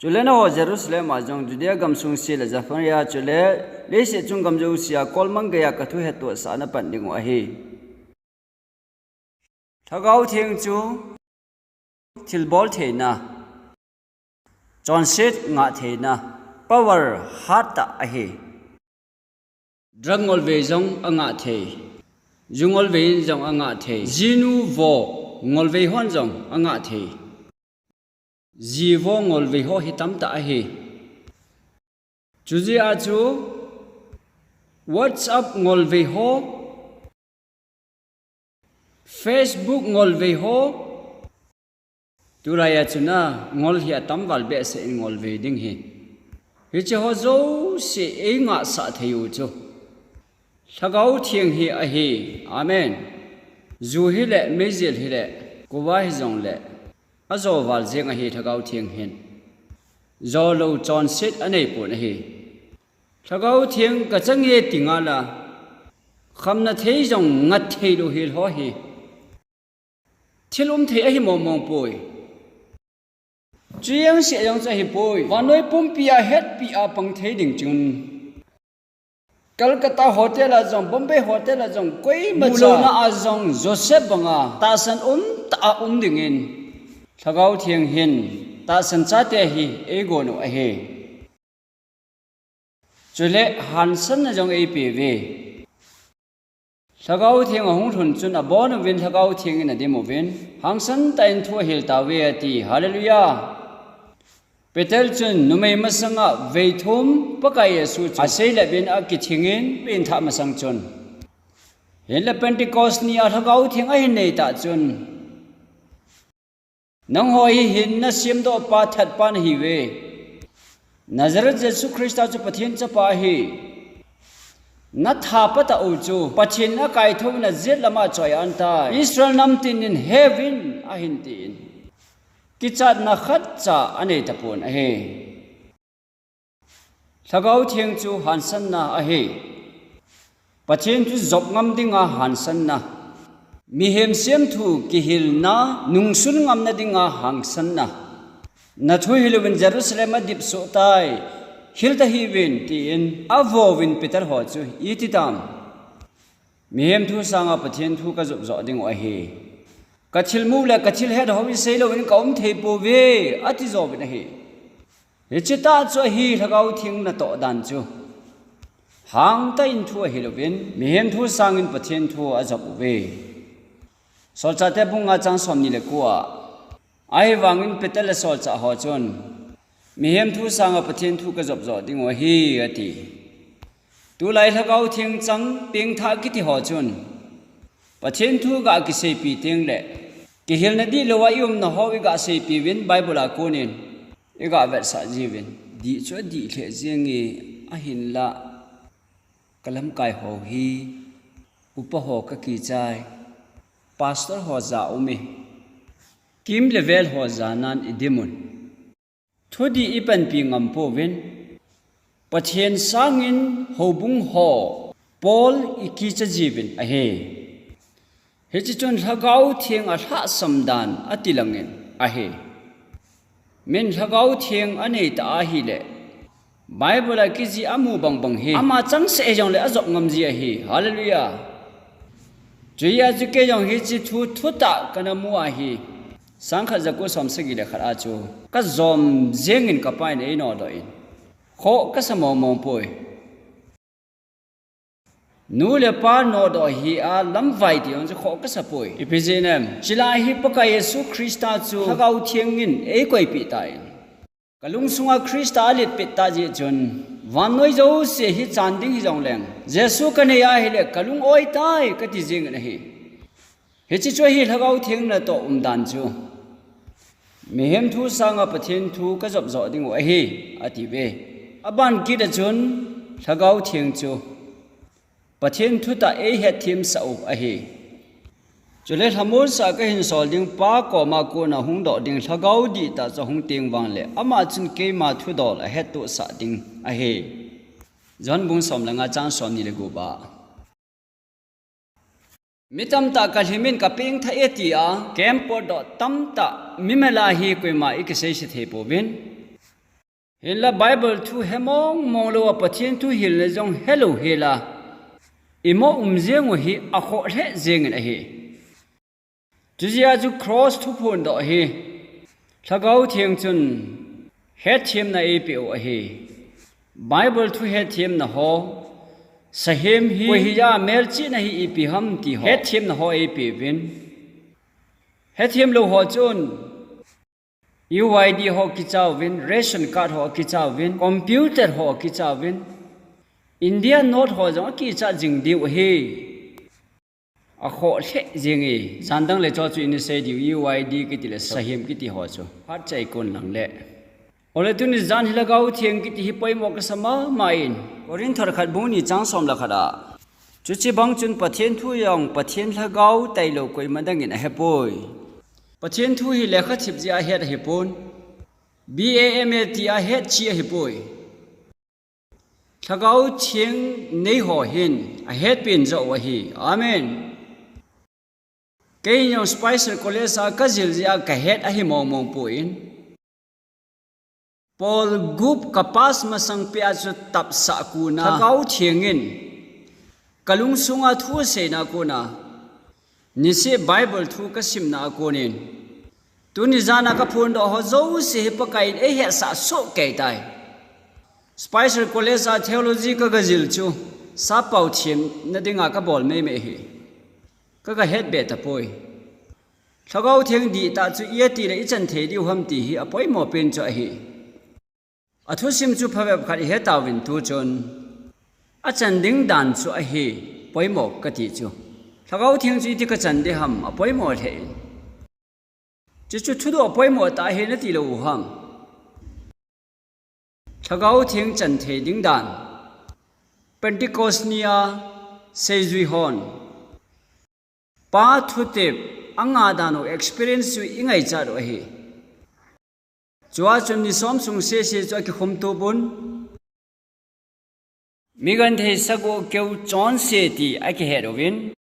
Chule nangho Jerusalem a jong, Judea gamsung se le Samaria, chule leiset chung gam jousea kolmang geiya kathu hettohsah a napan ding u ahi. Lhagao Theng chu thilbol theina, chonset ngah theina, power hattah ahi. Drug ngolvei jong angah thei, ju ngolvei in jong angah thei, jinu vo ngolvei hon jong angah thei. Ji vo ngolvei ho hi tamtah ahi. Chujeh a chu WhatsApp ngolvei ho, Facebook ngolvei ho, tulai a chun a ngol hi atam val behseh in ngolvei ding hi. Hiche ho jouse eingahsah thei u chu Lhagao Theng hi ahi. Amen. Ju hile, meijel hile, kova hijongle, ajo val jeng ahi Lhagao Theng hin. Jolou chonset anei pon ahi. Lhagao Theng kachang e ti ngal a, khamna thei jong ngat thei lou hel ho hi thil um thei ahi mong mong poi. Chujeng seh jong chu ahi poi. Vannoi pumpi a hetpi a pang thei ding chun, Calcutta hotel a jong, Bombay hotel a jong, koima cha, mulouna a jong Joseph banga tahsan umtah a um dingin Lhagao Theng hin tahsan chate hi eigon u ahi. Chule hangsanna jong eipeh uve. Lhagao Theng ahung lhun chun abon uvin Lhagao Theng in adim uvin, hangsan tah in thu ahil tauve ati. Hallelujah. Peter chun numei masanga vei thum Pakai Jesu chu asei lep in akithing in pengthah masang chun, hinla Pentecost ni a Lhagao Theng ahin nei tah chun, nangho hi hinna semdoh pa, that pa nahiuve. Nazareth Jesu Christa chu Pathen chapa ahi. Natha patah u chu Pathen in akaithou in ajet lama choi-an tai. Israel nam tin in heuvin ahin tin, kichatna khatcha anei tapon ahi. Lhagao Theng chu hangsanna ahi. Pathen thu jop ngam dinga hangsanna. Mihem semthu kihilna, nungsun ngamna dinga hangsanna. Nathu hilouvin Jerusalem adip soh tai, hil tahiuvin tin avouvin Peter ho chu iti tam. Mihem thu sanga Pathen thu kajop joh diu ahi. Kathilmu le kathilhet ho isei louvin kaum thei pouve, ati jouvin ahi. Hiche tah chu ahi Lhagao Theng natoh dan chu. Hangtah in thu ahilouvin, mihem thu sangin Pathen thu ajop uve. Solchahte bung nga chang somni le ko a, ahivangin Peter le solchah ho chun, mihem thu sanga Pathen thu kajop joh diu ahi, ati. Tulai Lhagao Theng chang pengthah kiti ho chun, Pathen thu ga kiseipi teng le, kihilna dihlou a iumna ho iga seipi uvin Bible a konin iga vetsah jiuvin. Dih chu adih lheh jenge, ahinla kalamkai ho hi upa ho kakichai, pastor ho ja ume, kim le vel ho janan idimun. Thudih ipanpi ngam pouvin, Pathen sangin houbung ho, Paul ikicha jiuvin ahi. Hiche chun Lhagao Theng alhahsam dan atilangin ahi. Min Lhagao Theng anei ta ahile, Bible a kijih amu bangbang hi ama changseh hijongle ajop ngam ji ahi. Hallelujah. Chuhia chu kei jong hiche thu thutah kana mu ahi. Sangkhat jako somsagi le khat a chu kajom jengin kapa in einodoh in, khoh kasa mong mong poi. Nu le pa nodoh hi a lamvai ti jong chu khoh kasa poi. Ipi jeh inem? Chulai hi Pakai Jesu Christa chu Lhagao Theng in eikoipeh tan, kalungsunga Christa aletpet tah jeh chun, vannoi jouse hi chan ding hijongleng, Jesu kanei ahile kalung-oi tai kati jengin ahi. Hiche chu ahi Lhagao Theng natoh umdan chu. Mihem thu sanga Pathen thu kajop joh diu ahi, atiuve. Aban kit a chun Lhagao Theng chu Pathen thutah eihetthem sah u ahi. Chule lhamonsah kahin sol ding pa koma kona hungdoh ding Lhagao dihtah chu ahung teng vangle, ama chun keima thudol ahettohsah ding ahi. John bung som le nga chang somni le gup a, mi tamtah kalhimin kapengthah e tia kempotdoh tamtah mi mela hi koima ikiseise thei pouvin. Hinla Bible thu hemong mong louva Pathen thu hilna jong helou hela imo um jeng u hi akhoh lheh jengin ahi. Chujeh a chu cross thuphondoh hi Lhagao Theng chun hetthemna eipeh u ahi. Bible thu hetthemna ho, sahem hi koi hiya, melchihna hi ipi ham ti ho hetthemna ho eipeuvin. Hetthemlou ho chun U I D ho kicha uvin, ration card ho kicha uvin, computer ho kicha uvin, India note ho jong akicha jing diu ahi. Akhoh lheh jing e, jan dang le cho chu ina sei diu, U I D kiti le sahim kiti ho chu. Phat chai kon lang le. Ole tuni jan hi Lhagao Theng kiti hi poimo kasa mama in. Korinth khat bung ni chang som le khat a. Chuche bang chun Pathen thu jong Pathen Lhagao tailou koima dang in ahepoi. Pathen thu hi lekha thip jeh a het ahipon. B A M A ti a het chi ahipoi. Lhagao Theng nei ho hin ahetpen joh u ahi. Amen. Kei jong Spicer College a kajil jeh a kahet ahi mong mong poi. Pol gup ka pass masang peh a chu tapsah kon a Lhagao Theng in kalung sunga thu aseina kon a, niseh Bible thu kasimna a kon in, tuni jan a kaphondoh ho jouse hi Pakai in eihetsah soh kei tai. Spicer College a theology kagajil chu sappao themna dinga kabol mei mei ahi. Kaga het be tapoi. Lhagao Theng dihtah chu iti le ichan thei diu ham ti hi apoimo pen chu ahi. Athusim chu phabep khat ihe tauvin tu chun, achan ding dan chu ahi poimo kati chu. Lhagao Theng chu iti kachan ding ham apoimo lheh in. Chuchu thudoh poimo tah ahi nati lou u ham. Lhagao Theng chan thei ding dan. Pentecost ni a seijui hon Pa thutep anga dan u experience chu ingaichat u ahi. Chua chun ni som sung sese chu akikhum tup un. Mi genthei sagoh keu chonse ti akihet uvin.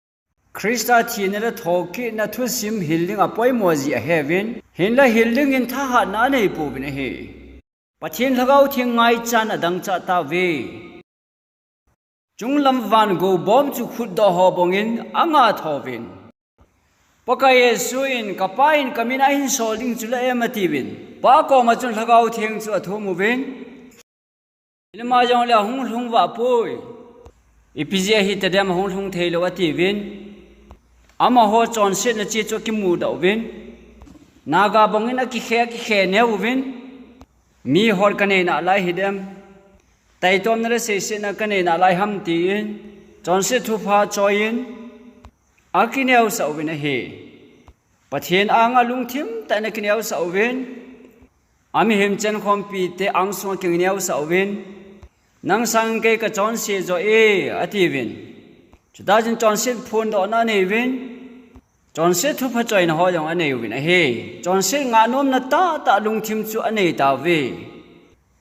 Christa thina le thokitna thusim hil ding apoimo jeh aheuvin. Hinla hil dingin thahatna aneipouvin ahi. Pathen Lhagao Theng ngaichan adangchah tauve. Chunglam van goubom chu khutdoh ho bangin anga thouvin. Pakai Jesu in, ka Pa in kamin ahin sol ding chu la em atiuvin. Pa koma chun Lhagao Theng chu athum uvin. Hinama jongle ahung lhung vah poi. Ipi jeh a hitadem ahung lhung theilou atiuvin. Amaho chonsetna che chu akimudoh uvin. Naga bangin akikhe, akikhe neo uvin. Mi hol kanei nalai hidem. Taitomna le seisetna kanei nalai ham tin. Chonset thupha choiyin. Akineosah uvin ahi. Pathen anga lungthim tah in akineosah uvin. Amihem chenkhompite angsunga akineosah uvin. Nang sangin kei kachonse joh e, atiuvin. Chutah chun chonset phondohna aneiuvin. Chonset thupha choina ho jong aneiuvin ahi. Chonset ngahnomna tahtah lungthim chu anei tauve.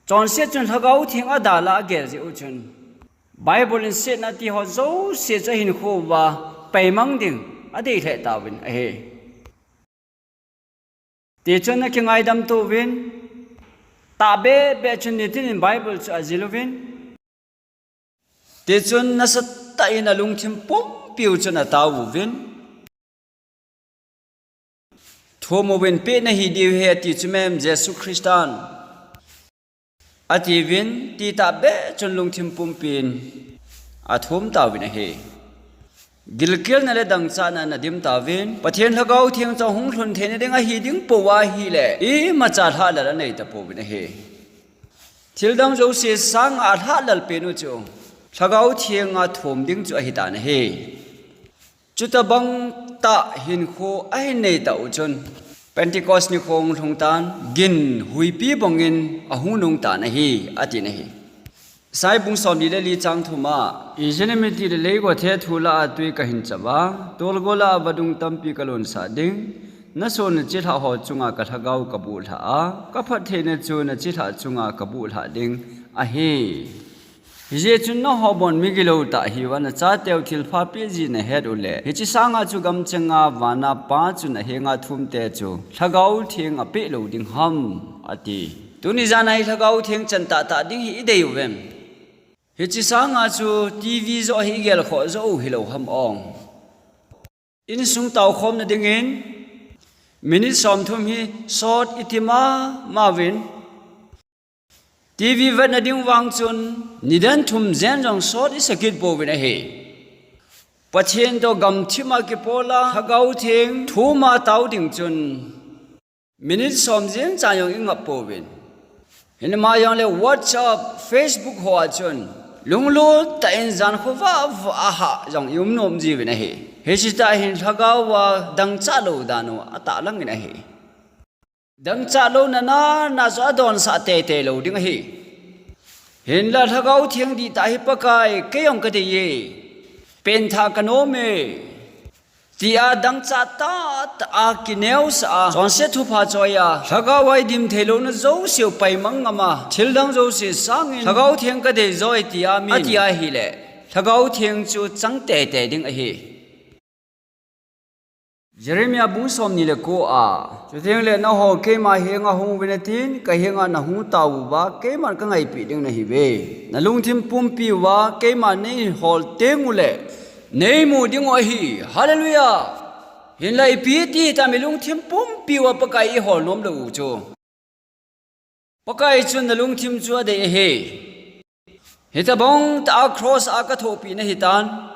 Chonset chun Lhagao Theng adalha agel jeh u chun. Bible in setna ti ho jouse chu ahinkho uva paimang ding adeilheh tauvin ahi. Tichun akingaidam touvin, tahbeh beh chun nitin in Bible chu ajil uvin. Tichun nasatah in alungthim pumpiu chun atao uvin. Thum uvin, peh nahi diu ahi ati chu mem Jesu Christan. Atiuvin, ti tahbeh chun lungthim pumpin athum tauvin ahi. Gilkelna le dangchahna in adim tauvin, Pathen Lhagao Theng chu ahung lhun theina ding ahi ding pou ahile, imacha lhahlal anei tapouvin ahi. Thildang jouse sanga alhahlal pen u chu, Lhagao Theng athum ding chu ahitan ahi. Chutabang tah hinkho ahin nei tau chun, Pentecost nikho ahung lhung tan, gin huipi bangin ahung nung tan ahi, atin ahi. Isai bung somli le li chang thum a, ijeh inem itile leigo thethu lah a twi kahin chap a, tolgo lah a vadung tampi kalonsah ding, nasoh nachilhah ho chunga kalhagao kabuhlhah a, kaphattheina chu nachilhah chunga kabuhlhah ding ahi. Hijeh chun nangho bon migilou tah hiuva, nachateu thilpha peh jeh nahet uleh, hiche sanga chu gamchenga vana Pa chun ahenga thumte chu Lhagao Theng apeh lou ding ham, ati. Tuni jana hi Lhagao Theng chan tahtah ding hi idei uvem? Hiche sanga chu T V joh hi igelkhoh joh u hilou ham ong. Insung taokhomna dingin minute somthum hi sot iti mama uvin. T V vetna ding vang chun nidan thum jen jong sot isakit pouvin ahi. Pathen toh gamthip a kipola Lhagao Theng thum a tao ding chun Minute som jeng cha jong i ngap pouvin. Hinma jongle WhatsApp, Facebook hoa chun lunglut tah in jan khovah vah a ha jong i um nom jiuvin ahi. Hiche tah hin lhagao a dangchah lou dan u atahlang in ahi. Dangchah louna nana chu adonsah teitei lou ding ahi. Hinla Lhagao Theng dihtah hi Pakai, kei jong kadei e. Pengthah kanom e, tia dangchah tahtah a kineosah a, chonset thupha choi a, lhagao a i dim thei louna jouse u paimang ngam a, thil dang jouse sangin Lhagao Theng kadei joi tia mi ati ahile, Lhagao Theng chu chang teitei ding ahi. Jeremiah bung somni le ko a, chuteng le nangho keima henga hung uvin atin, ka henga nahung tauva, keiman kangaipi ding nahiuve. Nalungthim pumpi uva keima neihol teng ule, neimu dingu ahi. Hallelujah! Hinla ipi ti hitam, ilungthim pumpi uva Pakai ihol nom lou u chu. Pakai chun nalungthim chu adei ahi. Hitobang tah a cross a kathopi nahitan.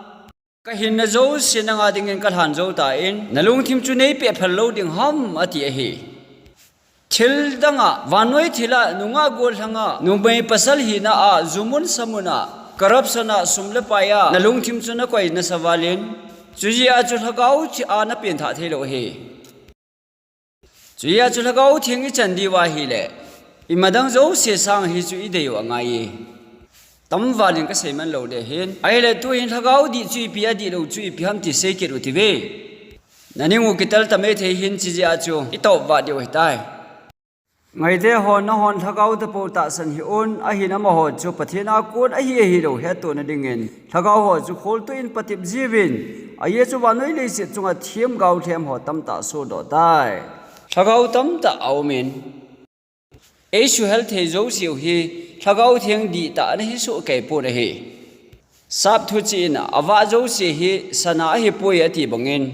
Kahinna jouse nanga dingin kalhan jou tan, nalungthim chu neipeh phal lou ding ham, ati ahi. Thil danga, vannoi thila, nungah gollhanga, numei pasal hina a, jumun samuna, corruption a, sum le pai a, nalungthim chu nakoi nasa valin, chujeh a chu lhagao thia napengthah thei lou ahi. Chujeh a chu Lhagao Theng ichan diu ahile, imadang jouse sang hi chu idei u angai e. Tamval in kasei man lou ding ahin. Ahile tuhin Lhagao dih chu ipi, adih lou chu ipi ham ti seikit u tive. Naning u kitel ta maithei hin chujeh a chu itop vah diu ahitai. Ngaite ho, nanghon lhagao tapou tahsan hih un, ahin amaho chu Pathen a kon ahi ahilou hettohna dingin, lhagao ho chu kholtoh in patep jiuvin, ajeh chu vannoi leiset chunga themgao lhem ho tamtah sodoh tai. Lhagao tamtah aumin, eisuhel thei jouseu hi Lhagao Theng dihtah ana hi sohkei pon ahi. Sap thuchih in avah jouse hi sana ahipoi ati bangin,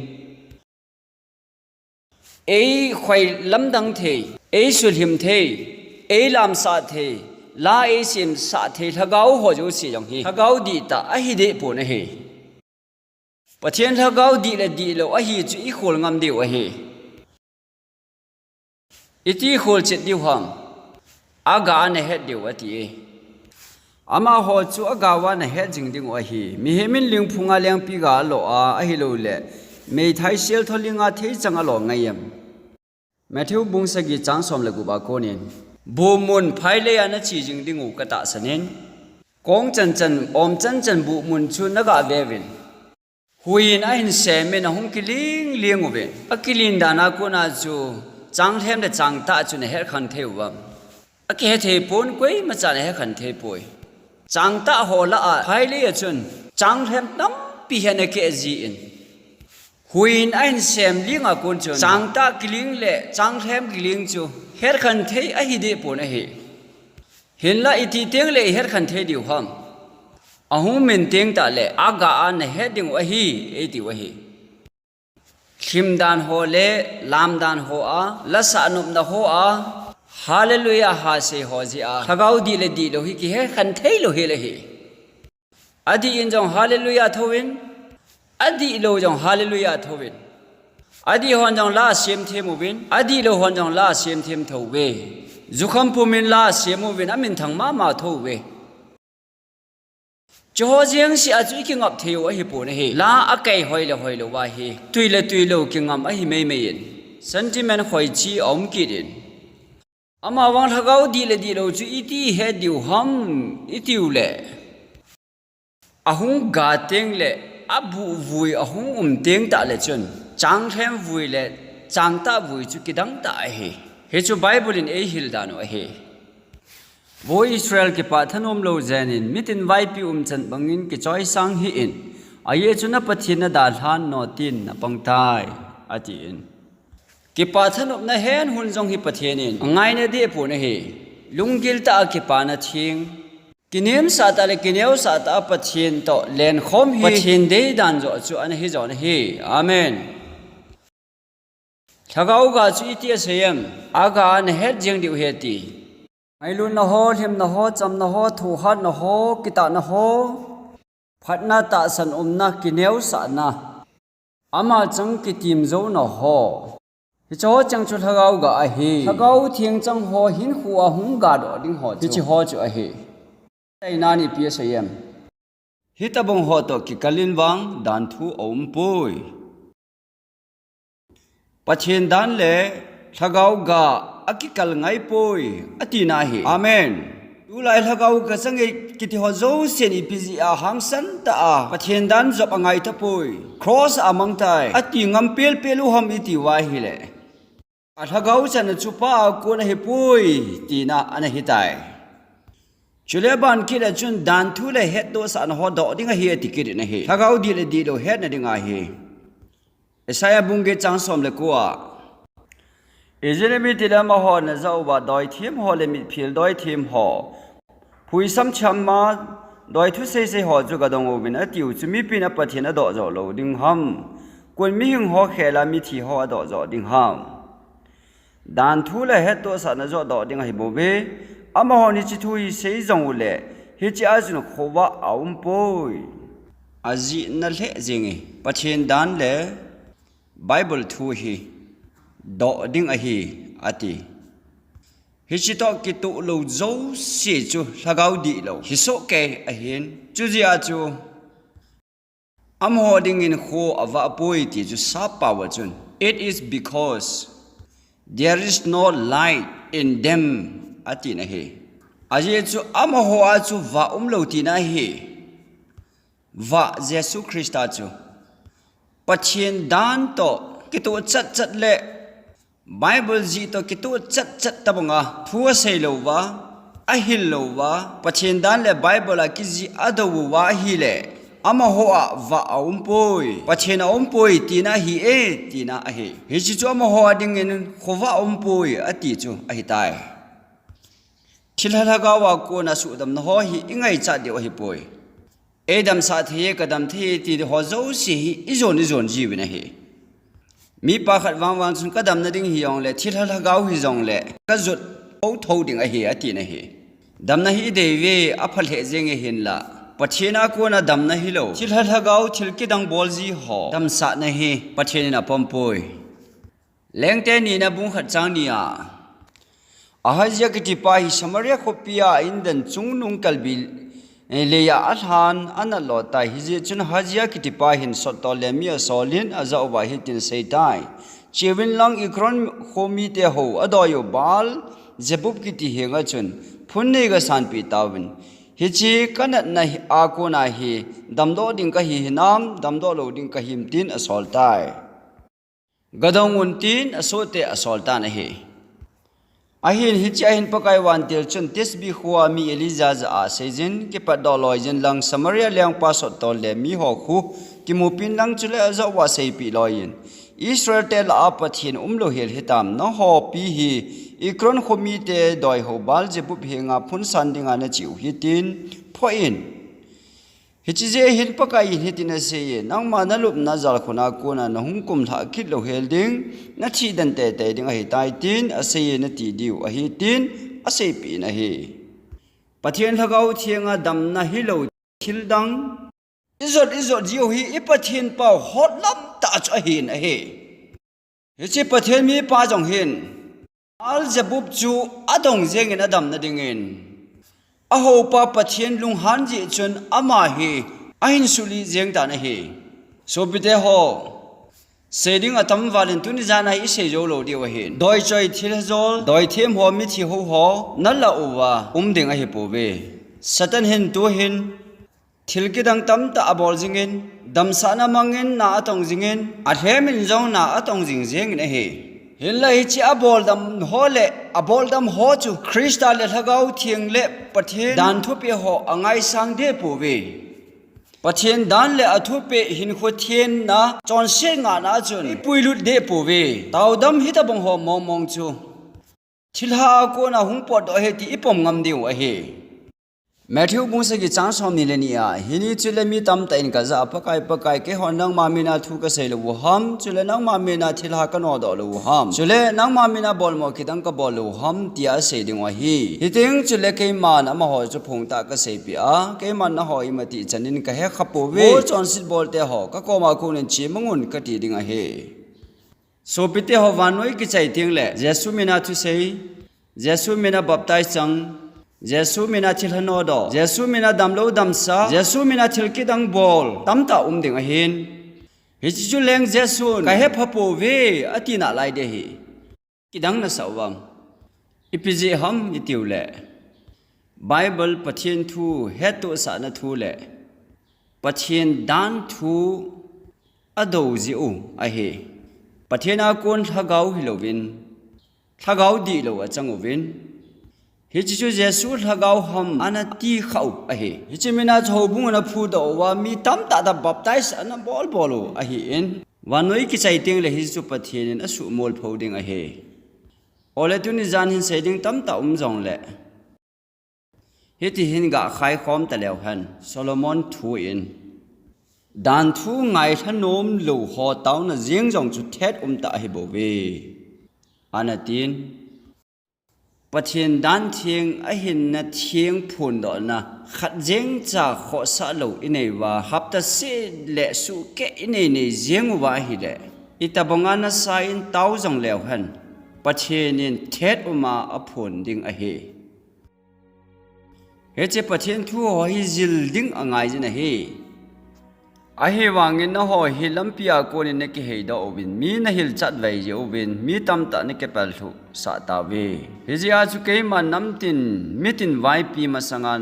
eikhoi lamdang thei, eisulhim thei, eilamsah thei, la eisemsah thei lhagao ho jouse jong hi lhagao dihtah ahi deh pon ahi. Pathen lhagao dih le dihlou ahi chu ikhol ngam diu ahi. Iti kholchet diu ham? Aga a nahet diu ati e. Amaho chu aga uva nahet jing dingu ahi. Mihem in lingphunga lengpi ga alo a, ahilouleh meithai seltho linga theichang alo ngai em? Matthew bung sagi chang som le gup a konin, buhmun phailei a nache jing dingu katahsan in, kong chanchan, om chanchan buhmun chu naga veuvin. Huiyin ahin semin ahung kiling ling uvin. Akilin dan a kona chu changlhem le changtah chu nahet khen thei uvam? Akihe thei pon, koimacha nahet khen thei poi. Changtah ho lah a phailei a chun changlhem tampi hi ana keh jin, huiyin ahin sem ling a kon chun changtah kiling le changlhem kiling chu het khen thei ahi deh pon ahi. Hinlah iti teng le ihet khen thei diu ham? Ahung min teng tah le aga a nahet dingu ahi, eitiu ahi. Lhim dan ho le lam dan ho a, lasah nopna ho a, Hallelujah ha sei ho jeh a lhagao dih le dihlou hi kihet khen thei lou hel ahi. Adih in jong Hallelujah thouvin, adihlou jong Hallelujah thouvin. Adih hon jong la semthem uvin, adihlou hon jong la semthem thouve. Jukham pumin la sem uvin, aminthang mama thouve. Chuho jeng seh a chu ikingap thei u ahipon ahi. La akai hoi le hoilou ahi. Tui le tuilou kingam ahi meimei in, sentiment khoichi aum kit in. Amavang lhagao dih le dihlou chu iti het diu ham, itiu le, ahung ga teng le abuh vui ahung um teng tah le chun, changlhem vui le changtah vui chu kidang tah ahi. Hichu Bible in eihil dan u ahi. Vo Israel, kipah thanom lou jen in, mitin vaipi umchan bangin kichoisang hih in, ajeh chu na Pathen nadalhan nau tin napang tai, atin. Kipah thanopna hen hun jong hi Pathen in angaina deh pon ahi. Lunggil tah a kipana theng, kinemsah tah le kineosah tah a Pathen toh lenkhom hi Pathen deidan joh chu ana hijon ahi. Amen. Lhagao ga chu iti asei em? Aga a nahet jeng diu ahi ati. Ngailutna ho, lhimna ho, chamna ho, thohhatna ho, kitahna ho, phatna, tahsan umna, kineosahna, ama chang kitim jouna ho, Hiche ho cheng chu Lhagao ga ahi. Lhagao Theng chang ho hinkho a hung ga doh ding ho chu hiche ho chu ahi. Taina ni pi asei em? Hitobang ho toh kikal in vang dan thu aum poi. Pathen dan le Lhagao ga akikal ngai poi, atina ahi. Amen. Tulai Lhagao ga chang e kiti ho jousen ipi jeh a hangsan tah a Pathen dan jop angai tapoi. Cross a amang tai. Ati ngam pelpel u ham iti uva ahile, a Lhagao channa chu Pa a kon ahipoi, tina ana hitai. Chule aban kit a chun dan thu le hettohsahna ho doh ding ahi ati kit in ahi. Lhagao dih le dihlou hetna ding ahi. Isaiah bung get chang som le ko a, ijeh inem itile amahon ajah uva doithem ho le mitphel doithem ho, phuisam cham a doi thu seisei ho chu gadong uvin atiu chu mipin a Pathen adoh joh lou ding ham? Kon mihing ho khel a mithi ho adoh joh ding ham? Dan thu le hettohsahna joh doh ding ahi bouve. Amahon hiche thu hi sei jong uleh, hiche a chun khovah aumpoi. Ajihna lheh jenge, Pathen dan le Bible thu hi doh ding ahi, ati. Hiche toh kitoh lou jouse chu Lhagao dihlou hisoh kei ahin. Chujeh a chu amaho dingin kho avah poi ti chu sappao a chun, it is because there is no light in them, atina ahi. Ajeh chu amaho a chu vah umlou tina ahi. Vah Jesu Christa chu Pathen dan toh kitoh chatchat le Bible jih toh kitoh chatchat tobanga thu asei louva, ahil louva, Pathen dan le Bible a kijih adou uva ahile, amaho a vah aumpoi, Pathen aumpoi tina ahi e, tina ahi. Hiche chu amaho a dingin khovah aumpoi ati chu ahitai. Thilha Lhagao a kona suhdamna ho hi ingaichat diu ahipoi. Eidamsah thei e, kadam thei e ti ho jouse hi ijon ijon jiuvin ahi. Mipa khat vangvang chun kadamna ding hijongle, thilha Lhagao hijongle, kajot thouthou ding ahi, atina ahi. Damna hi idei uve, apha lheh jenge hinla, Pathen a kona damna hilou, thilha Lhagao thil kidang bol ji ho damsahna hi Pathen in apompoi. Lengte nina bung khat chang ni a, Ahazia kitipa hi Samaria khopia a indan chungnung kalbi, eh, leiya alhan, anat lou tai. Hijeh chun Ahazia kitipa hin sottol le mi asolin ajah uva hitin aseitai, Cheuvin lang Ekron khomite ho adoi u Baal Zebub kiti henga chun phun nei gasanpeh tauvin. Hiche kanatna a kona hi damdoh ding kahi hinam, damdoh lou ding kahim, tin asoltai. Gadong un, tin asohte asoltan ahi. Ahin hichea hin Pakai vantil chun Tisbi khoa mi Elija jah a aseijin, kipatdoh loijin lang Samaria lengpa sottol le miho khu kimupin lang chule ajah uva seipeh loiyin, Israelte lah a Pathen umlou hel hitam, nangho pi hi Ekron khomite doiho Baal Zebub henga phunsan dinga nacheu hi, tin phoh in. Hiche jeh hin Pakai in hitin aseiye, nangma nalupna jalkhun a kona nahung kumlhah kit louhel ding, nathih den teitei ding ahitai, tin aseiye, nati diu ahi, tin aseipeh in ahi. Pathen Lhagao Thenga damna hilou thildang ijot ijot jiu hi i Pathen pau hotlam tah chu ahin ahi. Hiche Pathen mipa jong hin Baal Zebub chu adong jengin adamna dingin, ahopa Pathen lunghan jeh chun ama hi ahin sulih jeng tan ahi. Sopite ho, sei ding atam valin tuni jan a hi isei jou lou diu ahin. Doichoi thilha jol, doithem ho, mithi hou ho nalah uva um ding ahipouve. Satan hin tuhin thil kidang tamtah abol jingin, damsahna mangin na atong jingin, alhemin jong na atong jing jengin ahi. Hinla hiche aboldam ho le aboldam ho chu Christa le Lhagao Theng le Pathen dan thupeh ho angaisang deh pouve. Pathen dan le athupeh hinkho thenna chonset ngahna chun ipuilut deh pouve. Taodam hitobang ho mongmong chu thilha a kona hung potdoh ahi ti ipom ngam diu ahi. Matthew bung sagi chang somni le ni a, hini chule mi tamtah in kajah a, Pakai, Pakai, keihon nangma mina thu kasei lou u ham, chule nangma mina thilha kanodoh lou u ham, chule nangma mina bolmo kidang kabol lou u ham, tia asei dingu ahi. Hiteng chule keiman amaho chu phongtah kaseipeh a, keiman nangho imatih chanin kahekha pouve. Vo chonset bolte ho, kakoma konin chemangun kati ding ahi. Sopite ho, vannoi kichai teng le Jesu mina thusei, Jesu mina baptize chang, Jesu mina thilha nodoh, Jesu mina damlou damsah, Jesu mina thil kidang bol tamtah um ding ahin. Hiche chu leng Jesun, "Kahepha pouve," ati nalai ding ahi. Kidang nasah uvem? Ipi jeh ham itiu le, Bible Pathen thu hettohsahna thu le Pathen dan thu adou jeh u ahi. Pathen a kon lhagao hilouvin, lhagao dihlou achang uvin, hiche chu Jesu lhagao ham ana ti khah u ahi. Hiche mina chu houbung ana phudoh uva, mi tamtah tah baptize ana bolbol u ahin. Vannoi kichai teng le hiche chu Pathen in asuhmolpho ding ahi. Ole tuni jan hin sei ding tamtah um jongle, hiti hin gah khaikhom taleu hen, Solomon thu in, dan thu ngailha nomlou ho taona jeng jong chu thet umtah ahibouve, ana tin. Pathen dan theng, ahinna theng phondohna khat jengcha khohsah lou inei uva, hapta seh le suhkeh inei nei jeng uva ahile, itobanga nasa in tao jongleu hen, Pathen in thet uma aphon ding ahi. Hiche Pathen thu ho hi jil ding angaijin ahi. Ahivangin nangho hi lampia konin nakiheidoh uvin, mi nahil chatvai jeh uvin, mi tamtah nakipel lhuhsah tauve. Hijeh a chu keima namtin, mitin vaipi masanga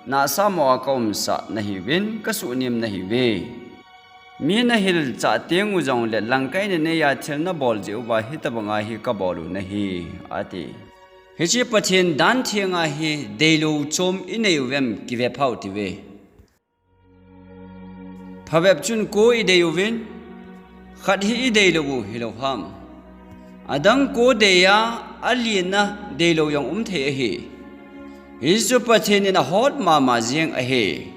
nahsahmoa kaumsah nahiuvin, kasuhnem nahiuve. Mi nahil chah teng u jongle langkaina neiya thil nabol jeh uva hitobanga hi kabol u nahi, ati. Hiche Pathen dan thenga hi deilou chom inei uvem, kivephau tiuve. Phabep chun ko idei uvin, khat hi ideilou u hilou ham? Adang ko deiya, alina deilou jong umthei ahi. Hichu Pathen in ahot mama jeng ahi.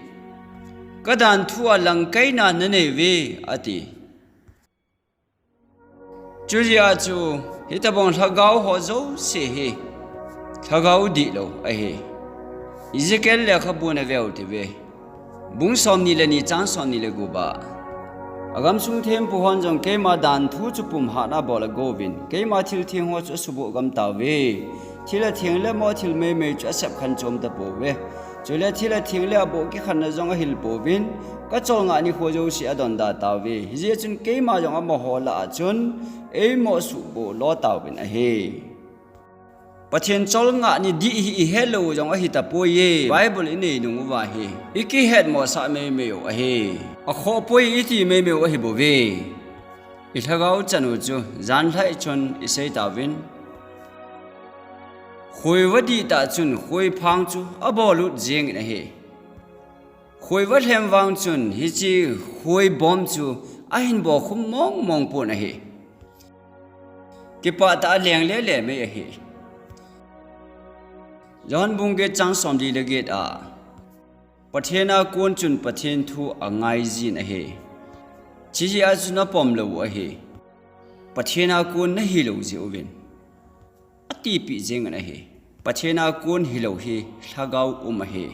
Kadan thua langkaina naneiuve, ati. Chujeh a chu, hitobang lhagao ho jouse hi, lhagao dihlou ahi. Ezekiel lekhabun aveu tiuve. Bung somni le ni chang somni le gup a, agamsung thempu hon jong keima dan thu chu pumhatna abol agouvin, keima thil theng ho chu asuboh gam tauve. Thil atheng le mo thil meimei chu asep khen chom tapouve. Chule thil atheng le aboh kikhenna jong ahil pouvin, kacholngah nikho jouse adonda tauve. Hijeh chun keima jong amaho lah a chun eimo suhboh lo tauvin ahi. Pathen cholngah ni dih hi ihetlou u jong ahitapoiye, Bible inei nung uva hi. Ikihetmosah meimei u ahi. Akhohpoi iti meimei u ahibouve. Ilhagao chan u chu janlhai chun isei tauvin, khoi vadih tah chun khoiphang chu abolut jengin ahi. Khoi valhem vang chun hiche khoibom chu ahin bokhum mongmong pon ahi. Kipah tah a lengle le mei ahi. Johan bung get chang somli le get a, Pathen a kon chun Pathen thu angaijin ahi. Chujeh a chu napom lou u ahi. Pathen a kon nahilou jeh uvin, atipeh jengin ahi. Pathen a kon hilou hi lhagao um ahi.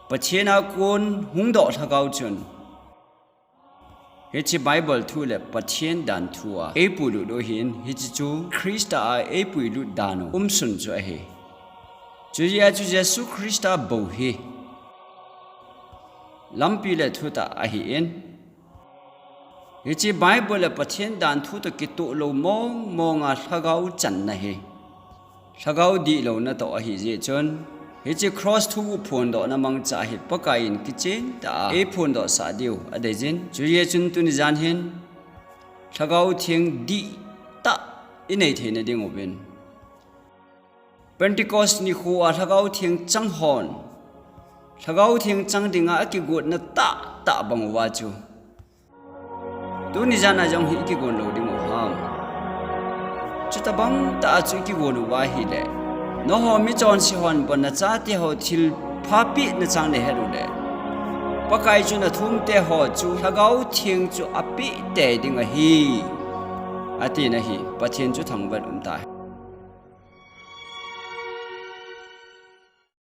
Pathen a kon hungdoh lhagao chun, hiche Bible thu le Pathen dan thu a eipuilut u ahin, hiche chu Christa a eipuilut dan u umsun chu ahi. Chujeh a chu Jesu Christa bou hi lampi le thutah ahin, hiche Bible le Pathen dan thu toh kitoh lou mongmonga lhagao channa hi lhagao dihlou natoh ahijeh chun, hiche cross thu phondohna mangcha hi Pakai in kichen tah a eiphondohsah diu adeijin. Chujeh chun tuni jan hin lhagao theng dihtah inei theina dinguvin, Pentecost nikho a lhagao theng chang hon, lhagao theng chang dinga akigotna tahtah bang uva chu, tuni jana jong hi ikigon lou dingu ham? Chutobang tah a chu ikigon uva ahile, nangho michonse hon bon nachateho thilpha pehna chang nahet uleh, Pakai chun athumteho chu lhagao theng chu apeh tei ding ahi, atina hi Pathen chu thangvah in umtai.